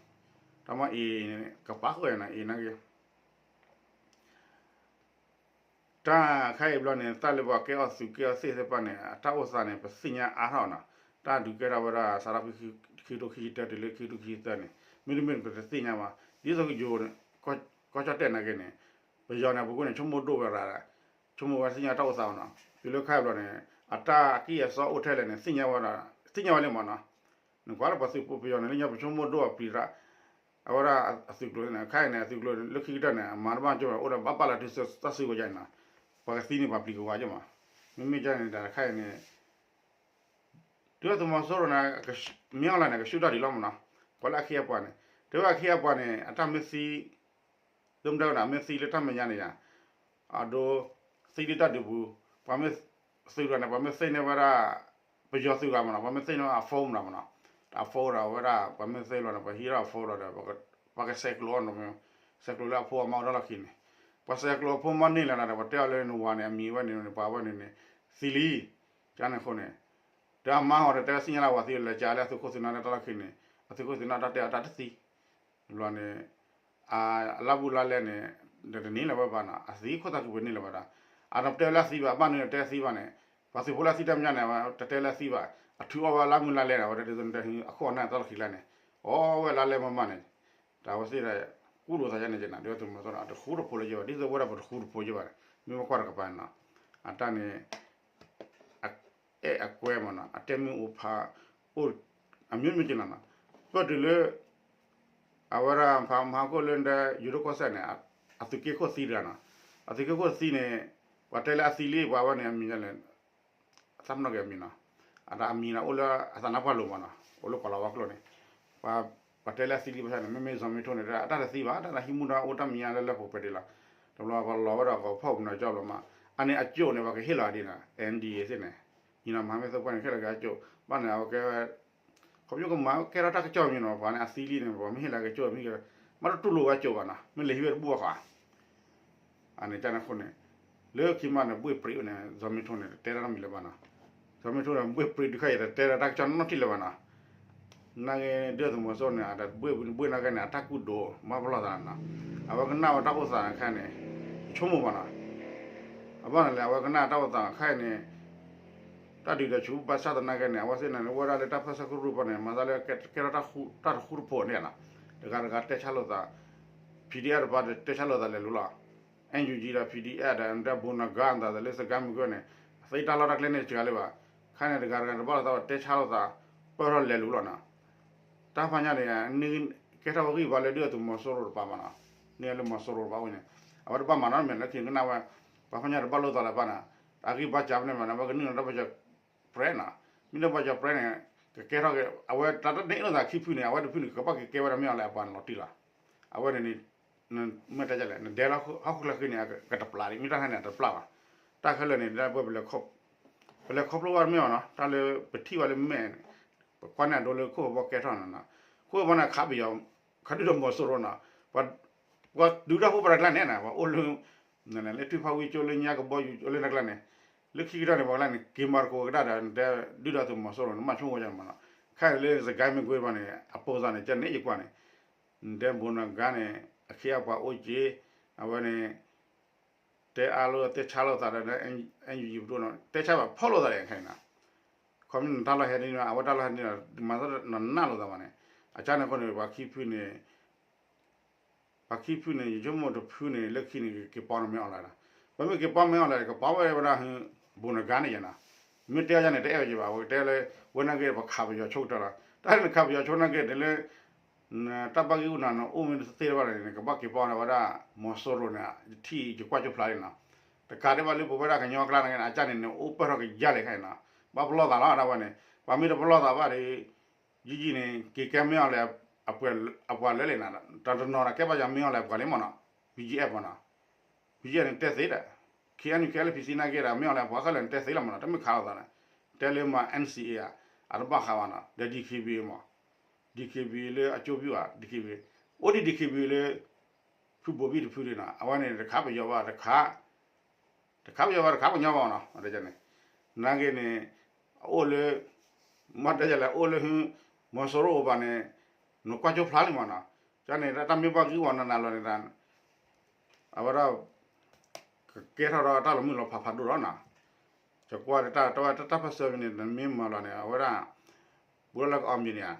တၢ်မ့ၢ်အံၤန့ၣ် ကပာ်ဃုာ်နီၤ အံၤနာ်က့ တၢ်ခါအံၤဘျီန့ၣ် တၢ်လၢပှၤကဲအီၣ်သုးကဲအီၣ်သ့ၣ်သ့ၣ်တဖၣ်န့ၣ် အတၢ်အိၣ်သးန့ၣ် ပသ့ၣ်ညါအါထီၣ်နီၤ တၢ်ဒုးကဲထီၣ်ဝဲဒၣ် စးထီၣ်ဖဲခံကထိခံဆံတၢတုၤလၢခံကထိခံဆံသၢန့ၣ် မ့တမ့ၢ်န့ၣ် ပတသ့ၣ်ညါဘၣ် ဒ်သိးကယိၤ ကီၢ်ကၠီၣ်တဲၣ်နာ်က့န့ၣ် ပယီၤန့ၣ် ပကိးန့ၣ် ဆိကမိၣ်ဒိၣ်ဝဲရၤ ဆိကမိၣ်ဝဲသ့ၣ်ညါတၢ်အိၣ်သးနီၤ တုၤလၢခါအံၤဘျီန့ၣ် အတၢ်အကံၢ်အစီအိၣ်ထဲလဲၣ်န့ၣ် သ့ၣ်ညါဝဲဒၣ် သ့ၣ်ညါဝဲလံမးနီၤ နကွၢ်လၢပှၤသုးဖိပယီၤန့ၣ် လၢညါပဆိကမိၣ်ဒိၣ်အပျံၤရၣ် အဝဲဒၣ်အသုးကျိၤန့ၣ် ခါအံၤန့ၣ် အသုးကျိၤလၢခံကတၢၢ်န့ၣ် အမၤတဘၣ်ကၠိၣ် အိၣ်ဒီးဘၣ်ပာ်လီၤတုၤတၢ်စုကဝဲၤယါန့ၣ်နီၤ ပှၤကသံန့ၣ် ပှၤပျံၤကဝါကၠိၣ်မး မ့မ့ၢ်ကၠိၣ်န့ၣ် တၢ်တခါအံၤန့ၣ် တုၤအသုးမီၤစိရိၤန့ၣ် မ့ၢ်အီၤလၢန့ၣ် ကဆူၣ်တၢ်ဒံးလီၤမးနီၤ ကွၢ်လၢအခ့အပှၤန့ၣ် တဲဝဲအခ့အပှၤန့ၣ် အတၢ်မ့ၢ်သံ ဒိၣ်မတၤဝဲဒၣ် မ့ၢ်သံလၢတၢ်မဲာ်ညါန့ၣ်ယါ အဒိ သံလၢတၢ်ဒုးပူၤ ပှၤမ့ၢ်သုးတဂၤန့ၣ် ပှၤမ့ၢ်သ့န့ၢ်ဝဲဒၣ် ပယီၤသုးတဂၤမးနီၤ ပှၤမ့ၢ်သ့န့ၢ်ဝဲဒၣ်အ phone မးနီၤ အ phone ဒီးဝဲဒၣ် ပှၤမ့ၢ်သ့လီၤန့ၣ် ပှၤဟံးထီၣ်အ phone လီၤဒီး ပှၤကဆဲးကျိးအီၤနီၤ ဆဲးကျိးလၢအဖိအမါအိၣ်တၢ်လီၢ်ခံန့ၣ် ပှၤဆဲးကျိးအဖိမါန့ၢ်လီၤဒီး ပှၤတဲအီၤလၢနဝၤန့ၣ် အမံၤဝဲန့ၣ်န့ၣ် ပှၤဝဲန့ၣ်န့ၣ် သံလံ ကန့ၣ်အဃိန့ၣ် ဒီးအမါဟီဒီးတဲဝဲသ့ၣ်ညါလၢပှၤသံလဲၤကးလၢအသုးခိၣ်သုးနၢ်လၢတၢ်လီၢ်ခံန့ၣ် အသုးခိၣ်သုးနၢ်တၢ်တဲအီၤတၢ်တသံ ဘျီန့ၣ် အလၢ်ဘူၣ်လါလဲန့ၣ် ဒီးတန့ၢ်လၢၤဝဲဘၣ်နီၤ အသံခိၣ်သးကပှဲၤန့ၢ်လၢၤဘၣ်ဒီး အတတဲလၢအသံဘၣ် အဘၣ်နုၤတဲသံဘၣ်န့ၣ် ပှၤသုးဖိလၢအသံတၢ်မဲာ်ညါန့ၣ် တတဲလၢအသံဘၣ် အထုးအီၣ်ဝဲလၢ်မုၢ်လါလဲန့ၣ် အဝဲတဲဒ်သိးန့ၣ် အခိၣ်အနၢ်တၢ်လီၢ်ခံကျါန့ၣ် အီၣ်ဝဲလါလဲမးမးန့ၣ် တၢ်ဝဲသ့ၣ် ကူၣ်လိာ်သးယါန့ၣ်က့နၤ ဒ်သိးသုးမီၤစိရိၤန့ၣ် အတဃူတဖိးလၢၤဘၣ် ဒ်သိးဝဲဒၣ်ပတဃူတဖိးလၢၤဘၣ်န့ၣ် မ့ၢ်ဝဲကွၢ်တကပၤန့ၣ်နီၤ အတၢ်န့ၣ် အအဲၣ်အကွဲမးနီၤ အတဲမ့ၢ်အိၣ်ဖး အိၣ် အမျိုးမျိုးက့နၤနီၤ ပၢၢ်တုၤလၢ အဝဲဒၣ်ဖးမဟါခိၣ်လၢဒၣ် ယူၤဒိၣ်ကီၢ်စဲၣ်န့ၣ် အသုးက့ခိၣ်သံတဂၤနီၤ အသုးက့ခိၣ်သံန့ၣ် ပှၤတဲလၢအသံလံ ပှၤဝဲန့ၣ်အမံၤလဲၣ် သးပနီၣ်က့ၤအမံၤနီၤ အတၢ်အမံၤနီၤ အိၣ်လၢအသးနါပှၢ်လိၤမးနီၤ အိၣ်လၢကီၤလၤဝါကျိာ်န့ၣ် ပှၤတဲလၢအသံလံဘၣ်ဆၣ်န့ၣ် မ့မ့ၢ်စီၤမ့ထိန့ၣ် အတၢ်တသံဘၣ် တၢ်တဟံးမူဒါအိၣ်တၢ်မဲာ်ညါလၢလၢပှဲၤပှဲၤဒံးလီၤ တဘျီပှၤလီၤဝဲဒၣ်ကီၤဖီၣ်ပူၤနီၤကၠီဘျီမး အန့ၣ်အကၠိၣ်န့ၣ် ပှၤကဟ့ၣ်လီၤဒ်နီၤ NDAA သ့ၣ်န့ၣ် ညီနုၢ်မၤမ့ၢ်သိပှၢ်န့ၣ် ဟ့ၣ်လီၤက့ၤအကၠိၣ် ဘၣ်န့ၣ် အဝဲကဲဝဲ ခီဖျိကမၤကဲထီၣ်တၢ်ကစီၣ်မ့ၢ်နီၤ ပှၤန့ၣ်အသံလံန့ၣ် ပှၤမ့ၢ်ဟ့ၣ်လီၤက့ၤကၠိၣ်မ့ၢ်ဂ့ၤ မ့ၢ်တတူၢ်လိာ်ဝဲကၠိၣ်ဘၣ်နီၤ မ့ၢ်လဲၤဟံးဝဲတဘူၣ်ဘၣ်ဃီ အန့ၣ်ကန့ၣ်အဃိန့ၣ် လၢခံမးန့ၣ် ဘှ့ၣ်ပြံးဝဲန့ၣ် စီၤမ့ထိန့ၣ် တတဲတၢ်နီတမံၤလၢၤဘၣ်နီၤ စီၤမ့ထိန့ၣ် ဘှ့ၣ်ပြံးဒုးခါအံၤ တတဲတၢ်ကစီၣ်နီတထံၣ်လၢၤဘၣ်နီၤ နာ်က့ ဒုၣ်ဒါသုးမီၤစိရိၤန့ၣ် အတဘှ့ၣ်ဘှ့ၣ်နာ်က့န့ၣ် အတၢ်ကူၣ်ဒိး ဘၣ်ပလီၢ်သးနီၤ အဝဲကနၣ်ဝဲတၢ်အိၣ်သးခဲအံၤန့ၣ် ဆိကမိၣ်ဘၣ်နီၤ အဘၣ်န့ၣ်လဲၣ် အဝဲကနၣ်တၢ်အိၣ်သးခဲအံၤန့ၣ် တၢ်ဒုးဒီးဆူးဘၣ်ဆၣ်သနာ်က့န့ၣ် အဝဲသ့ၣ်န့ၣ် အိၣ်ဝဲဒၣ်လၢတၢ်ပၢၢ်ဆၢကရူၢ်ပူၤန့ၣ် မၤသးလၢကဲထီၣ်တၢ်တဃူတဖိးန့ၣ်နီၤ တဂၤတဂၤတဲဆါလိာ်သး PDF တပၤတဲဆါလိာ်သးလဲၤလူၤလီၤ NUG ဒီး PDF ဒီး ဘိနဂါသးလၢစကဲမုၢ်ကၢၢ်န့ၣ် သ့တၢ်လီၢ်တၢ်ကျဲန့ၣ်စှၤလၢၤဘၣ် ခဲအံၤန့ၣ် တဂၤတဂၤတဘၣ်လိာ်သးဘၣ်တဲဆါလိာ်သး ပၢၢ်ထီၣ်လဲၤလူၤလီၤနီၤ တၢ်ဖးညါန့ၣ် ကဲထီၣ်ဝဲဂံၢ်ဘါလၢဒုၣ်ဒါသုးမီၤစိရိၤတပၤမးနီၤ န့ၢ်လၢမီၤစိရိၤတပၤအိၣ်န့ၣ် အဝဲတဘၣ်မၤနီတမံၤလၢခံကနၣ်ဝဲ ပှၤဖးညါတဘၣ်လိာ်သးလၢၤဘၣ်နီၤ အဂံၢ်ဘါစှၤဖဲန့ၣ်မးနီၤ အဝဲကနုာ်လီၤတၢ်ပၢၢ်ဆၢပြဲနီၤ မ့ၢ်တၢ်ပၢၢ်ဆၢပြဲန့ၣ် ကကဲထီၣ်က့ၤ အဝဲတၢ်တန့ၢ်လိာ်သးခံဖုန့ၣ် အဝဲတဖုန့ၣ် ကဘၣ်က့ၤကဲဝဲဒၣ်မ့ၢ်အီၤလဲၣ်အပှၤန့ၣ်လီၤတံၢ်လီၤ အဝဲန့ၣ်န့ၣ် မ့ၢ်တဲလဲၣ် နဒဲလၢဟီၣ်ခိၣ်ချၢဃံန့ၣ် ကတပျၢ်ဒံး မ့ၢ်တၢ်ခဲန့ၣ် တပျၢ်ဘၣ် တၢ်ခဲလၢာ်န့ၣ် ပလဲၤခီဖျိဘၣ်မ့ၢ်အီၤနီၤ တၢ်လၢပထံၣ်ဘၣ်လၢမဲာ်န့ၣ် ပကွၢ်န့ၢ်အဒိလၢခိၣ်ဘီကဲထီၣ်နီၤ ခိၣ်ဘီန့ၣ်ခးပယီၤ ခးဒုၣ်ဒါသုးမီၤစိရိၤနီၤ ပှၤဒုးတၢ်ဖိပှၤတကျါန့ၣ် ပှၤအိၣ်လၢ လၢထွံၣ်ဖးဝံကၠိလၢညါကဘီယူၤကၠိလၢတၢ်ကျါန့ၣ် လၢခံကတၢၢ်န့ၣ် ပှၤကျါန့ၣ် က့ၤမၤသကိးကဒါဒီး နတဲဒုၣ်ဒါသုးမီၤစိရိၤန့ၣ် မၤဆိကမိၣ်ဝဲမးနီၤ ခဲအံၤလၢစကဲမုၢ်ကၢၢ်ဘၣ်န့ၣ် အပိာ်သးန့ၣ် ကန့ၣ်ယကွၢ်န့ၣ် နတဲဘိနဂါန့ၣ် အခ့အပှၤအိၣ်က့ အဝဲန့ၣ် တဲအါလိာ်တဲဆါလိာ်သးဒီး NUG ပဒိၣ်နီၤ တဲဆါဘၣ်ဖီၣ်လိာ်သးဒီးခဲအံၤနီၤ ခီမ့ၢ်နတၢ်လီၢ်ဟဲဒ်န့ၣ် အဝဲတၢ်လီၢ်ဟဲဒ်န့ၣ် မၤသးနနၢ်လိာ်သးဘၣ်န့ၣ် အကန့ၣ်အဃိန့ၣ် ပှၤခံဖုန့ၣ် ပှၤခံဖုန့ၣ် ယဆိကမိၣ်တဖုန့ၣ် လၢခံန့ၣ် ကက့ၤပီၣ်န့ၢ်မ့ၢ်အီၤလဲၣ်နီၤ ပမ့ၢ်က့ၤပီၣ်မ့ၢ်အီၤလဲၣ် ကပီၣ်ဝဲဝဲဒၣ် ဘိနဂါန့ၣ်ယဲနီၤ မ့ၢ်တဲအီၤယဲန့ၣ် တအဲၣ်ဝဲယဲဘၣ် အဝဲကတဲလၢ ဝဲနာ်က့ ပခးပယီၤဆိကတၢၢ်လီၤ တၢ်လၢနခးပယီၤဆိနာ်က့ နလၢ တၢ်ဘၣ်ဂံၢ်ဂူာ်နၤ နအိၣ်မ့ၢ်တသ့လၢၤဘၣ်န့ၣ် နကဘၣ်က့ၤပီၣ်န့ၢ်ဝဲဒၣ် မီၤစိရိၤန့ၣ် ယထံၣ်ယကွၢ်ကၠိဖျါလံနီၤ တကးဒံးဘၣ်လၢပဝဲဒၣ်ကညီကျါနာ်က့န့ၣ် အကန့ၣ်န့ၣ် အိၣ်ပၢၢ်ထီၣ်ကယါလဲၣ်ခဲအံၤနီၤ ဘၣ်ပလီၢ်သးလီၤ ဒ်ဝဲန့ၣ် ပှၤမ့ၢ်တပလီၢ်သးဘၣ်ဒီး ယံာ်ယံာ်န့ၣ် က့ၤကဲမ့ၢ်အီၤလဲၣ် အပှၤလၢာ်လဲၣ်နီၤ တနီၤနီၤဒီး ကဲဘၣ်ယၤမ့ၢ်အီၤလဲၣ် ပှၤလၢမ့ၢ်နီၤ BGF မ့ၢ်နီၤ BGF န့ၣ်တဲသ့ဒီး KNU KNLA PC နာ်က့ဒီး မ့ၢ်အီၤလဲၣ် ပှၤခဲလၢာ်န့ၣ်တဲသ့လီၤမ့ၢ်နီၤ တမ့ၢ်ခးလိာ်သးန့ၣ် တဲလၢမၤ NCA ဧါ အတဘၣ်ဃးဘၣ်နီၤ ဒီး DKBA မ့ၢ် DKBA လၢအကၠိပူၤဧါ DKBA အိၣ်ဒံး DKBA လၢ ဖုဘိးဘံၣ်တဖုဒံးနီၤ အဝဲန့ၣ် တခးပယီၤဘၣ် တခး တခးပယီၤဘၣ် တခးပညီဘၣ်နီၤ နာ်က့န့ၣ် အအိၣ်လၢ မ့ၢ်တဲယလဲၣ် အိၣ်လၢ မီၤစိရိၤအိၣ်ဘၣ်န့ၣ် နကွၢ်ကၠိဖျါလံမ့ၢ်နီၤ ကန့ၣ် တၢ်မ့ၢ်ဘၣ်ဂံၢ်ဝီနနၤလီၤန့ၣ် အဝဲဒၣ် ကကဲထီၣ်ဒီးတၢ်လီၤမုၢ်လီၤဖးဖးဒိၣ်လီၤနီၤ ယကွၢ်တၢ်တဝဲတၢ်ပၢၢ်ဆၢန့ၣ် နမ့ၢ်မၤလီၤန့ၣ် အဝဲဒၣ် ပှၤလၢကအီၣ်မံၤန့ၣ်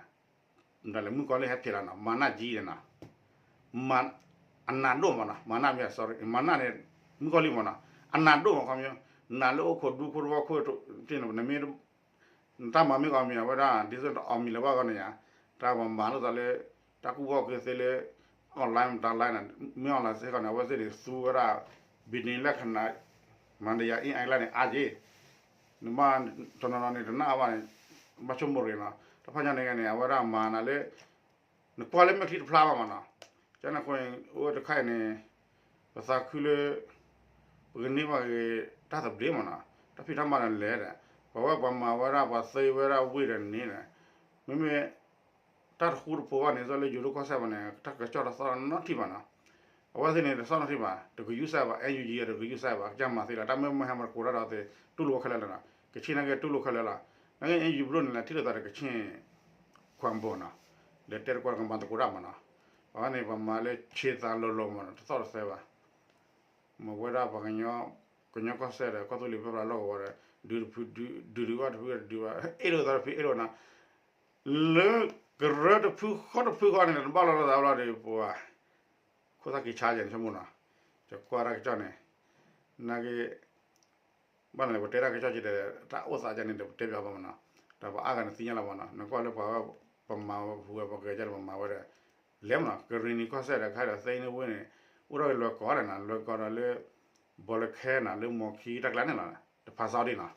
ဒ်လဲၣ်မုၣ်ကီၤလံၢ်ဟဲဖျဲးလီၤနီၤ မၤနၢ်ကံန့ၣ်နီၤ မၤ အနးဒိၣ်မ့ၢ်နီၤ မၤနၢ်မ့ၢ် sorry မၤနၢ်န့ၣ် မုၣ်ကီၤလံၢ်မ့ၢ်နီၤ အနးဒိၣ်မ့ၢ်ခီမ့ၢ် နးလၢအိၣ်ခိးဒူခိၣ်တဝီခိၣ်တ့ၢ်န့ၣ် နမ့ၢ် နတၢ်မၤမ့ၢ်ကအီၣ်မံၤ အဝဲဒၣ် ဒ်သိးနတအီၣ်မံၤလၢၤဘၣ်ဂီၢ်န့ၣ်ယါ တၢ်ပှၤမၤလိာ်သးလၢ တၢ်ကူၣ်ဘၣ်ကူၣ်သ့လၢ online မတၤ line န့ၣ် မ့ၢ် online စ့ၢ်ကီးန့ၣ် အဝဲသ့ၣ်န့ၣ် သူဝဲဒၣ် business လၢခဏ မၤတယၤ အ့ၣ် အ့ၣ် လၢန့ၣ် အါက့ နဘၣ် တနီၤနီၤန့ၣ် တနာ်ဘၣ်န့ၣ် ဘၣ်ဆိကမိၣ်ရ့ၣ်နီၤ တၢ်ဖးညါန့ၣ်ဂ့ၤန့ၣ် အဝဲဒၣ်မၤနၤလၢ နကွၢ်လၢမဲာ်ချံတဖျါဘၣ်မ့ၢ်နီၤ ကန့ၣ်အဃိန့ၣ် အိၣ်ဝဲတခါအံၤန့ၣ် ပသးခုလၢ ပကန့ၢ်ဘၣ်က့ၤ တၢ်သဘျ့မ့ၢ်နီၤ တၢ်ဖံးတၢ်မၤဒီးလဲၤဒီး ပှၤဝဲပှၤမၤဝဲဒၣ် ပှၤသ့ဝဲဒၣ်ဝ့ၢ်ဒီးန့ၣ်ဒီး မ့မ့ၢ် တၢ်တဃူတဖိးဘၣ်န့ၣ် သိးလၢယိၤဒိၣ်ကီၢ်စဲၣ်ဘၣ်န့ၣ် တၢ်ကစီၣ်တသီၣ်နီတထံၣ်ဘၣ်နီၤ အဝဲသ့ၣ်န့ၣ် တသီၣ်နီတထံၣ်ဘၣ် တကယူၢ်စဲးဘၣ် NUG တကယူၢ်စဲးဘၣ် ကစၢ်မၤသ့လီၤ တၢ်မ့ၢ်မ့ၢ်ဟဲမၤတကိးတၢ်ဒီးသ့ တူၢ်လိာ်ဝဲခဲလၢာ်လီၤနီၤ ကဆ့ၣ်နာ်က့တူၢ်လိာ်ခဲလၢာ်လီၤ နကယုၢ်ဘျိန့ၣ်လၢထံၣ်လိာ်သးဒီးကဆ့ၣ်ခွါဘိနီၤ, ဒီးတဲတကွၢ်ကမၤသကိးတၢ်မနီၤ, အဝဲန့ၣ် ပမၤလၢဆ့သးလိၤလိၤမနီၤ တသီၣ်တသဲဘၣ်, မ့ၢ်ဝဲဒၣ်ပှၤကညီကီၢ်စဲၣ်ဒီး ကီၢ်သူလ့ၤပၢပြးလီၢ်ကဝီၤဒီး ဒုးတဖုဒုး ဒုးတဖုဒုးဘၣ် အဲၣ်လိာ်သးတဖုအဲၣ်လိာ်နၤ လၢကရၢတဖုဃီတဖုဃီန့ၣ် တဘၣ်လီၤလိာ်သးဘၣ်လီၤဒီး ပှၤ ခိၣ်သၣ်က့ၤဆါယဲန့ၣ် ဆိကမိၣ်နီၤ, ယကွၢ်တၢ်ကစီၣ်န့ၣ်, နာ်က့ ဘၣ်န့ၣ် ပတဲတၢ်ကစီၣ်က့ၤဒီး တၢ်အိၣ်သးကန့ၣ်ဒီး ပတဲပၠးဘၣ်မနီၤ, ဒီးပအါဂၤန့ၣ်သ့ၣ်ညါလီၤမနီၤ, နကွၢ်လၢပှၤဝဲ ပမၤဝဲပဝဲပှၤကညီဒီး ပမၤဝဲဒီး လဲၤမနီၤ, ကရံၣ်နံၤကီၢ်စဲၣ်ဒီး ခဲဒီးသ့န့ၣ်ဝ့ၢ်န့ၣ် အိၣ်ထီၣ်က့ၤလွဲၤကီၢ်ဒီးနၤ လွဲၤကီၢ်ဒီးလၢ ဘီလၢခဲနၤ လၢမီၤခံတၢ်ကျါန့ၣ်လီၤ, တဖးစီဒံးနီၤ,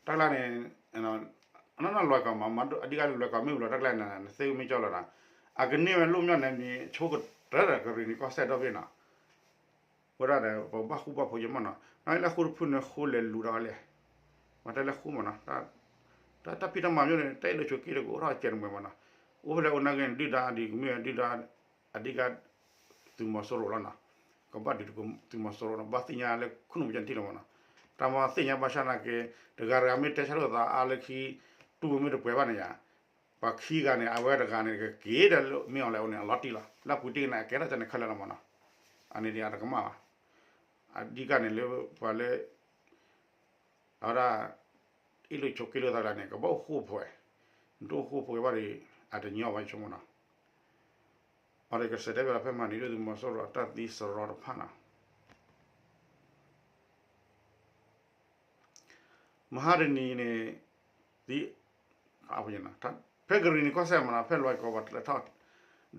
တၢ်ကျါန့ၣ် အနီၢ်နီၢ်လွဲၤကီၢ်မး အဓိကလွဲၤကီၢ်မ့ၢ်ဝံၤလီၤ တၢ်ကျါန့ၣ် နသ့ၣ်မ့ၢ်ကၠီလီၤနီၤ, အကန့ၢ်ဝဲလိၣ်မ့ၢ်န့ၣ်မ့ၢ်ဆိကတၢၢ်ဒီး ကရံၣ်နံၤကီၢ်စဲၣ်ဒီဘ့ၣ်နီၤ ဝဲဒၣ်ဒီး ပဘၣ်ဃူဘၣ်ဖိးယမ့ၢ်နီၤ, နလၢဃူတဖုန့ၣ် ဃူလဲၤလူၤဒီးလဲၤ, မ့ၢ်တၢ်လဲၤဃူမ့ၢ်နီၤ, တၢ်ဖံးတၢ်မၤမ့ၢ်န့ၣ် တၢ်အဲၣ်ဒိးဆိးက့တကအိၣ်ထီၣ်ကဲးတမှဲၤမ့ၢ်နီၤ, အိၣ်ဖဲလဲၣ်အိၣ်နာ်က့န့ၣ် ဒုၣ်ဒါဒ်ကမ့ၢ်ဒုၣ်ဒါ အဓိက သုးမီၤစိရိၤလီၤနီၤ, ကဘၣ်ဒုးသုးမီၤစိရိၤနီၤ ဘၣ်သ့ၣ်ညါလၢခိၣ်နူာ်ပကနထံၣ်လီၤမ့ၢ်နီၤ, တၢ်မၤသ့ၣ်ညါဘၣ်ဆၣ်နာ်က့ တဂၤတဂၤမ့ၢ်တဲဆၢထၢၣ်သးအါလၢခံ တူၢ်ဝဲမ့ၢ်တပှဲၤဘၣ်န့ၣ်ယါ ပှၤခံဂၤန့ၣ် အဝဲတဂၤန့ၣ် ကက့ၤဒီးလၢမ့ၢ်အီၤလဲၣ်အိၣ်န့ၣ် အလီၤတံၢ်လီၤ လၢအပူၤတ့ၢ်ကန့ၣ် အကဲထီၣ်ကန့ၣ်ခဲလၢာ်လီၤမ့ၢ်နီၤ, အန့ၣ်ဒ်အတကမၣ်ဘၣ်, အဓိကန့ၣ်လၢပှၤလၢ အဝဲဒၣ် အ့ၣ်လိာ်ဆိးက့လိာ်သးတဂၤန့ၣ် ကဘၣ်အိၣ်ဃူဖိးဝဲ, နတအိၣ်ဃူဖိးဝဲဘၣ်ဒီး အတညီဘၣ်ယဆိကမိၣ်နီၤ, အဝဲကစဲးတဲဝဲဒၣ်ဖဲမဟါတနံၤ ဒုၣ်ဒါသုးမီၤစိရိၤအတၢ်သံစရီတဖၣ်နီၤ မဟါတနံၤန့ၣ် သံ ဖဲကရံၣ်နံၤကီၢ်စဲၣ်မနီၤ ဖဲလွဲၤကီၢ်ပှၤလဲၤထီၣ်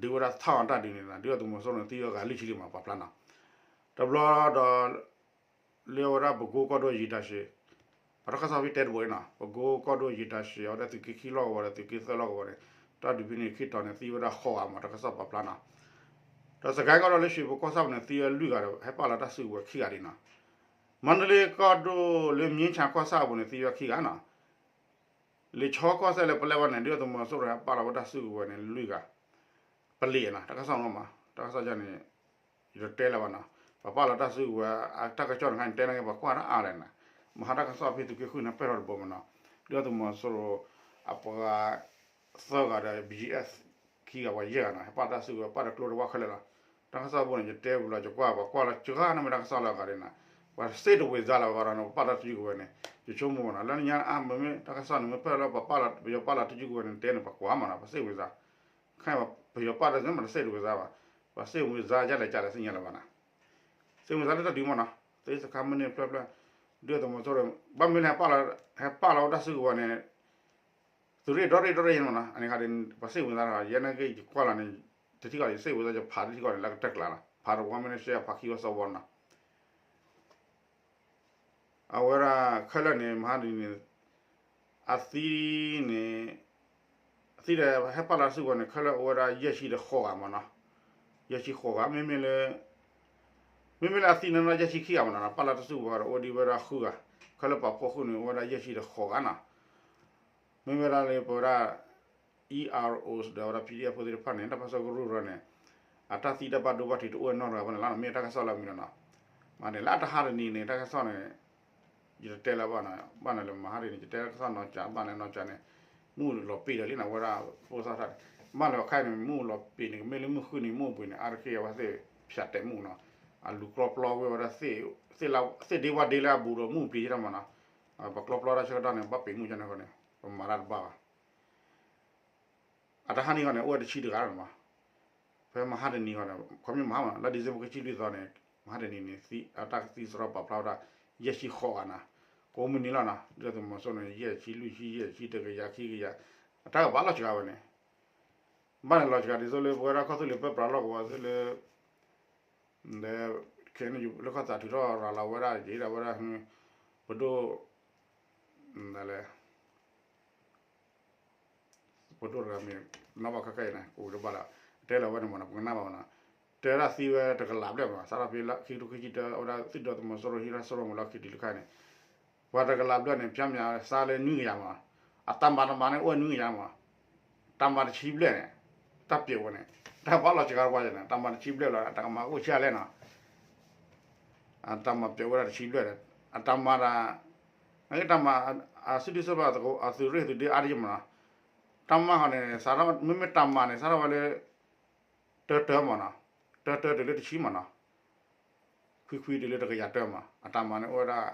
ဒုးဝဲဒၣ်ထီၣ်အတၢ်ဒုးန့ၣ် ဒုၣ်ဒါသုးမီၤစိရိၤန့ၣ် သံဝဲဂၤလွံၢ်ဆံလံမး ပာ်ဖျါနီၤ, တဘျီဒီး လၢအဝဲဒၣ်ပကိကီၢ်ဒိၣ်ယံာ်တၢ်ရှ့, ပတၢ်ကစီၣ်ဖဲတဲတဘိအံၤနီၤ ပကိကီၢ်ဒိၣ်ယံာ်တၢ်ရှ့ အဝဲဒၣ်သုးက့ခံလီၢ်ကဝီၤဒီးသုးက့သၢလီၢ်ကဝီၤန့ၣ် တၢ်ဒုးဖဲန့ၣ်ခံတီၤန့ၣ် သံဝဲဒၣ်ဃိးဂၤမး တၢ်ကစီၣ်ပာ်ဖျါနီၤ, ဒီးစကဲကီၢ်ဒိၣ်လၢရွှေဘိကီၢ်ဆၣ်ပူၤန့ၣ် သံဝဲလွံၢ်ဂၤဒီး ဟဲပာ်လီၤတၢ်စုကဝဲၤခံဂၤဒံးနီၤ, မန္တလေးကီၢ်ဒိၣ်လၢမြင်းခြံကီၢ်ဆၣ်အပူၤန့ၣ် သံဝဲခံဂၤနီၤ လံာ်ဆီကီၢ်စဲၣ်လၢပလဲဘၣ်န့ၣ် ဒုၣ်ဒါသုးမီၤစိရိၤဟဲပာ်လီၤဝဲတၢ်စုကဝဲၤန့ၣ် လွံၢ်ဂၤ, ပလံာ်နီၤ တၢ်ကစီၣ်နီၤမး တၢ်ကစီၣ်ယၤန့ၣ် ယတတဲလၢၤဘၣ်နီၤ, ပှၤပာ်လီၤတၢ်စုကဝဲၤ တၢ်ကစီၣ်တခါန့ၣ် တဲန့ၢ်က့ၤပှၤကွၢ်တၢ်အါလဲၣ်နီၤ, မဟါတၢ်ကစီၣ်ဖဲသုးက့ဃုန့ၣ် ပဲၢ်ထီၣ်တဘိမးနီၤ, ဒုၣ်ဒါသုးမီၤစိရိၤ အပှၤ သၢဂၤဒီး ဘီအ့ၣ်အ့ၣ် ခံဂၤ ပှၤယဲၢ်ဂၤနီၤ ဟဲပာ်တၢ်စုကဝဲၤ ပာ်တကျိတဝၢ်ခဲလၢာ်လီၤ, တၢ်ကစီၣ်ဘိန့ၣ် ယတဲပူၤလီၤ ယကွၢ်ပှၤကွၢ်လီၤ ကဂၤန့ၣ်မ့ၢ်တၢ်ကစီၣ်လၢအဂၤဒ်နီၤ, ပှၤစ့ၣ်တဝ့ၤစါလီၤဘၣ်ဒီး ပပာ်လီၤတၢ်စုကဝဲၤန့ၣ် ယဆိကမိၣ်မးနီၤ လၢညါအါမ့မ့ၢ်တၢ်ကစီၣ်န့ၣ် မ့ၢ်ဖဲလၢပပာ်လီၤ ပယီၤပာ်လီၤတၢ်စုကဝဲၤန့ၣ် တဲန့ၣ် ပှၤကွၢ်မးနီၤ ပှၤစ့ၣ်ဝ့ၤစါ ခါပယီၤပာ်တၢ်စုမး တစ့ၣ်တဝ့ၤစါဘၣ်, ပှၤစ့ၣ်ဝ့ၤစါယါလဲၣ်ကလဲၣ်သ့ၣ်ညါလၢၤဘၣ်နီၤ, စ့ၣ်ဝ့ၤစါလၢတၢ်ဒုးမးနီၤ သ့စခါမ့ၢ်န့ၣ်ဖျၢၣ်ဖျၢၣ်, ဒုၣ်ဒါသုးမီၤစိရိၤ ဘၣ်မနုၤလဲၣ် ဟဲပာ်လီၤဝဲတၢ်စုကဝဲၤန့ၣ် သုးရ့ၣ်ဒီရ့ၣ်ဒီရ့ၣ်ယဲၢ်မးနီၤ အန့ၣ်ခါဒ် ပှၤစ့ၣ်ဝ့ၤစါတဂၤ ယဲနာ်က့ ယကွၢ်လီၤန့ၣ် တထံၣ်ဃီဒီး ယစ့ၣ်ဝ့ၤစါ ယဖးတထံၣ်ဃီဒီး လၢကတၢၢ်ကျါလီၤ ဖးတဝီမ့ၢ်န့ၣ် ရှဲဖးခံဝီသီဝီနီၤ အဝဲဒၣ်ခဲလၢာ်န့ၣ် မဟါတနံၤန့ၣ် အသံန့ၣ် အသံဒီးဟဲပာ်လီၤစုကဝဲၤန့ၣ် ခဲလၢာ်အိၣ်ဝဲဒၣ်ယဲၢ်ဆံဒီးဃိးဂၤမးနီၤ, ယဲၢ်ဆံဃိးဂၤ မ့မ့ၢ်လၢ မ့မ့ၢ်လၢအသံန့ၣ်နီၤ ယဲၢ်ဆံခံဂၤမးနီၤ ပာ်လီၤတၢ်စုကဝဲၤဒီး အိၣ်ဒံးဝဲဒၣ်ဃုဂၤ, ခဲလၢာ်ပာ်ဖှိၣ်ဃုာ်န့ၣ် အိၣ်ဝဲဒၣ်ယဲၢ်ဆံဒီးဃိးဂၤနီၤ မ့မ့ၢ်ဝဲဒၣ်လၢပဝဲဒၣ် E R Os ဒီးဝဲဒၣ် P D F ဖိသ့ၣ်တဖၣ်န့ၣ် တၢ်ပၢဆှၢကရူၢ်ရၢန့ၣ် အတၢ်သံတၢ်ဘၣ်ဒိဘၣ်ထံးတအိၣ်နီတဂၤဘၣ်န့ၣ်လီၤ မ့ၢ်တၢ်ကစီၣ်လၢအမံၤလီၤနီၤ. မ့ၢ်န့ၣ်လၢအတဟါတနံၤန့ၣ် တၢ်ကစီၣ်န့ၣ် ယတတဲလၢၤဘၣ်နီၤ ဘၣ်န့ၣ်လၢမဟါတနံၤ ယတဲတၢ်ကစီၣ်နီၤကၠး ဘၣ်န့ၣ်နီၤကၠးန့ၣ် မ့ၣ်အူလီၤပ့ၤဒီးလံနီၤ ဝဲဒၣ်ဖိသၣ်တၢ်န့ၣ် ဘၣ်လၢအခါန့ၣ် မ့ၣ်အူလီၤပ့ၤန့ၣ် ကမ့ၢ်လၢမုၢ်ဃုနံၤမ့ၣ်အူပ့ၤန့ၣ် အါတက့ၢ်အဝဲသ့ၣ်ဖၠးတဲာ်မ့ၣ်အူနီၤ အလူၤကျီပျီဝဲဝဲဒၣ် သ့ၣ်ဒ့ဝၣ်ဒ့လၢအဘူးဒီးမ့ၣ်အူပ့ၤယဲၢ်တၢ်မးနီၤ ပကျီပျီတၢ်ဆၢကတီၢ်န့ၣ် ဘၣ်ပ့ၤမ့ၣ်အူကန့ၣ်ဃီန့ၣ် ပမၤတၢ်တဘၣ်ဘၣ် အတဟါန့ၣ်ဃီန့ၣ် အိၣ်ဝဲတဆံတဂၤလီၤမး ဖဲမဟါတနံၤဃီန့ၣ် ခီမ့ၢ်မဟါမး လါ December ခံဆံလွံၢ်သီန့ၣ် မဟါတနံၤန့ၣ် အတၢ်သံစရီပာ်ဖျါဝဲဒၣ် ယဲၢ်ဆံဃိးဂၤနီၤ ကိးမုၢ်နံၤလီၤနီၤ ဒုၣ်ဒါသုးမီၤစိရိၤန့ၣ် ယဲၢ်ဆံလွံၢ်ဆံ ယဲၢ်ဆံ တကယၤ ခံကယၤ အတၢ်ကဘၣ်လီၤစှၤဝဲန့ၣ် ဘၣ်န့ၣ်လီၤစှၤဒ်သိးလၢ ပဝဲဒၣ်ကီၢ်သူလ့ၤပၢပြးလီၢ်ကဝီၤသ့ၣ်လၢ ဒီး ခဲအံၤန့ၣ် လၢကီၢ်သးထုးထီၣ်ရၤလီၤဝဲဒၣ် ယံၤဒၣ်ဝဲဒၣ် ပဒိၣ် လဲၣ် ပဒိၣ်တဂၤမ့ၢ် နီၢ်ဘၣ်ခဲခဲအံၤန့ၣ် ကအိၣ်တဘၣ်လၢ တဲလီၤဝဲန့ၣ်မ့ၢ်နီၤ ပကနၣ်ဘၣ်မ့ၢ်နီၤ တဲဒၣ်သံဝဲတကလးဘျဲၣ်မ့ၢ်နီၤ စးထီၣ်ဖဲလၢခံကထိခံဆံတၢ အဝဲဒၣ်သုးဒိၣ်သုးမီၤစိရိၤဟံးထီၣ်စိရိၤမ့ၢ်လီၤခံတုၤလၢခါန့ၣ် ပှၤတကလးဘျဲၣ်န့ၣ် ဖၠါမၠးစါလၢနွံကယၤမ့ၢ်နီၤ အတၢ်မၤတမၤန့ၣ်အိၣ်နွံကယၤမ့ၢ်နီၤ တၢ်မၤတဆံဘျဲၣ်န့ၣ် တၢ်ပျဲးဝဲန့ၣ် တၢ်ဘၣ်လီၤစှၤကွၢ်န့ၣ် တၢ်မၤတဆံဘျဲၣ်လီၤ တၢ်ကမၤအိၣ်ဆံးလဲၣ်နီၤ အတၢ်မၤပျဲးဝဲဒၣ်တဆံဘျဲၣ်ဒီး အတၢ်မၤတၢ် နကတၢ်မၤ အစုဒုၣ်စုတီၤ အသုးရ့ၣ်သုးဒ့အါတက့ၢ်မးနီၤ. တၢ်မၤဃီန့ၣ် စးထီၣ် မ့မ့ၢ်တၢ်မၤန့ၣ် စးထီၣ်ဝဲလၢ တၢတၢမးနီၤ, တၢတၢတုၤလၢတဆံမးနီၤ, ခွံခွံတုၤလၢတကယၤတၢမး, အတၢ်မၤန့ၣ်အိၣ်ဝဲဒၣ်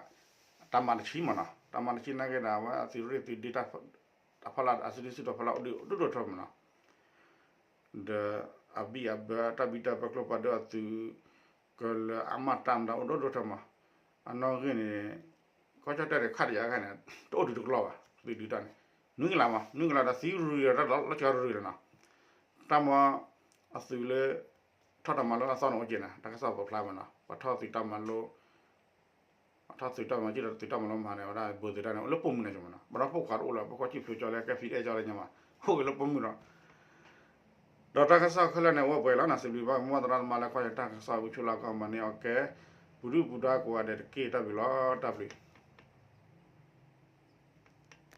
တၢ်မၤတဆံမးနီၤ, တၢ်မၤတဆံနာ်က့ဒီး အဝဲအသုးရ့ၣ်သုးဒ့ တၢ်ဖီလာ်အစုဒုၣ်စုတီၤဖီလာ်အိၣ်ဒိၣ်ဒိၣ်ထီမးနီၤ. ဒီးအဘံၣ်အဘၢ တၢ်ဘံၣ်တၢ်ဘၢကျိဖးဒိၣ်အသုး ကလၢအမၤတၢ်မတၤအိၣ်ဒိၣ်ဒိၣ်ထီမး, အနီၣ်ဂံၢ်န့ၣ် ကီၢ်ကၠီၣ်တဲၣ်န့ၣ် ခးတယၤခါန့ၣ် တအိၣ်ဒံးတကျီဘၣ်, သုးဒုးတၢ်န့ၣ် နွံကလးမး, နွံကလးဒီးသံရူၤဒီးတၢ်လီၤလီၤကီရူၤဒီးနီၤ, တၢ်မၤ အသုးလၢ ထီၣ်တၢ်မၤလိအသီန့ၣ်အိၣ်က့ၤန့ၣ် တၢ်ကစီၣ်ပာ်ဖျါမးနီၤ, ပှၤထီၣ်သုးတၢ်မၤလိ ပှၤထီၣ်သုးတၢ်မၤလိ သုးတၢ်မၤလိမၤန့ၣ် ဝဲဒၣ်ဘိသုးတၢ်န့ၣ် အိၣ်လၢပိာ်မုၣ်န့ၣ်မးနီၤ, ဘၣ်ဒီးပိာ်ခွါတအိၣ်လၢၤ ပိာ်ခွါကံၣ်ဖျိကၠီလၢကဲဖံးအဲၣ်ကၠီလၢညါမး အိၣ်က့ၤလၢပိာ်မုၣ်ဒီး ဒီးတၢ်ကစီၣ်ခဲလၢာ်န့ၣ် အိၣ်ပှဲၤလီၤနီၤ, စံးဘျုးဘၣ်ကမီၤသရၣ်သမါလၢကွၢ်ယတၢ်ကစီၣ်ဝံၤ ဆူလၢကီၢ်မၤန့ၢ်အီၤကဲ ပူၤဒုၣ်ပူၤဒါကိးဂၤဒဲးတက့ၢ် တၢ်ဘျုးလီၤ တၢ်ဘျုး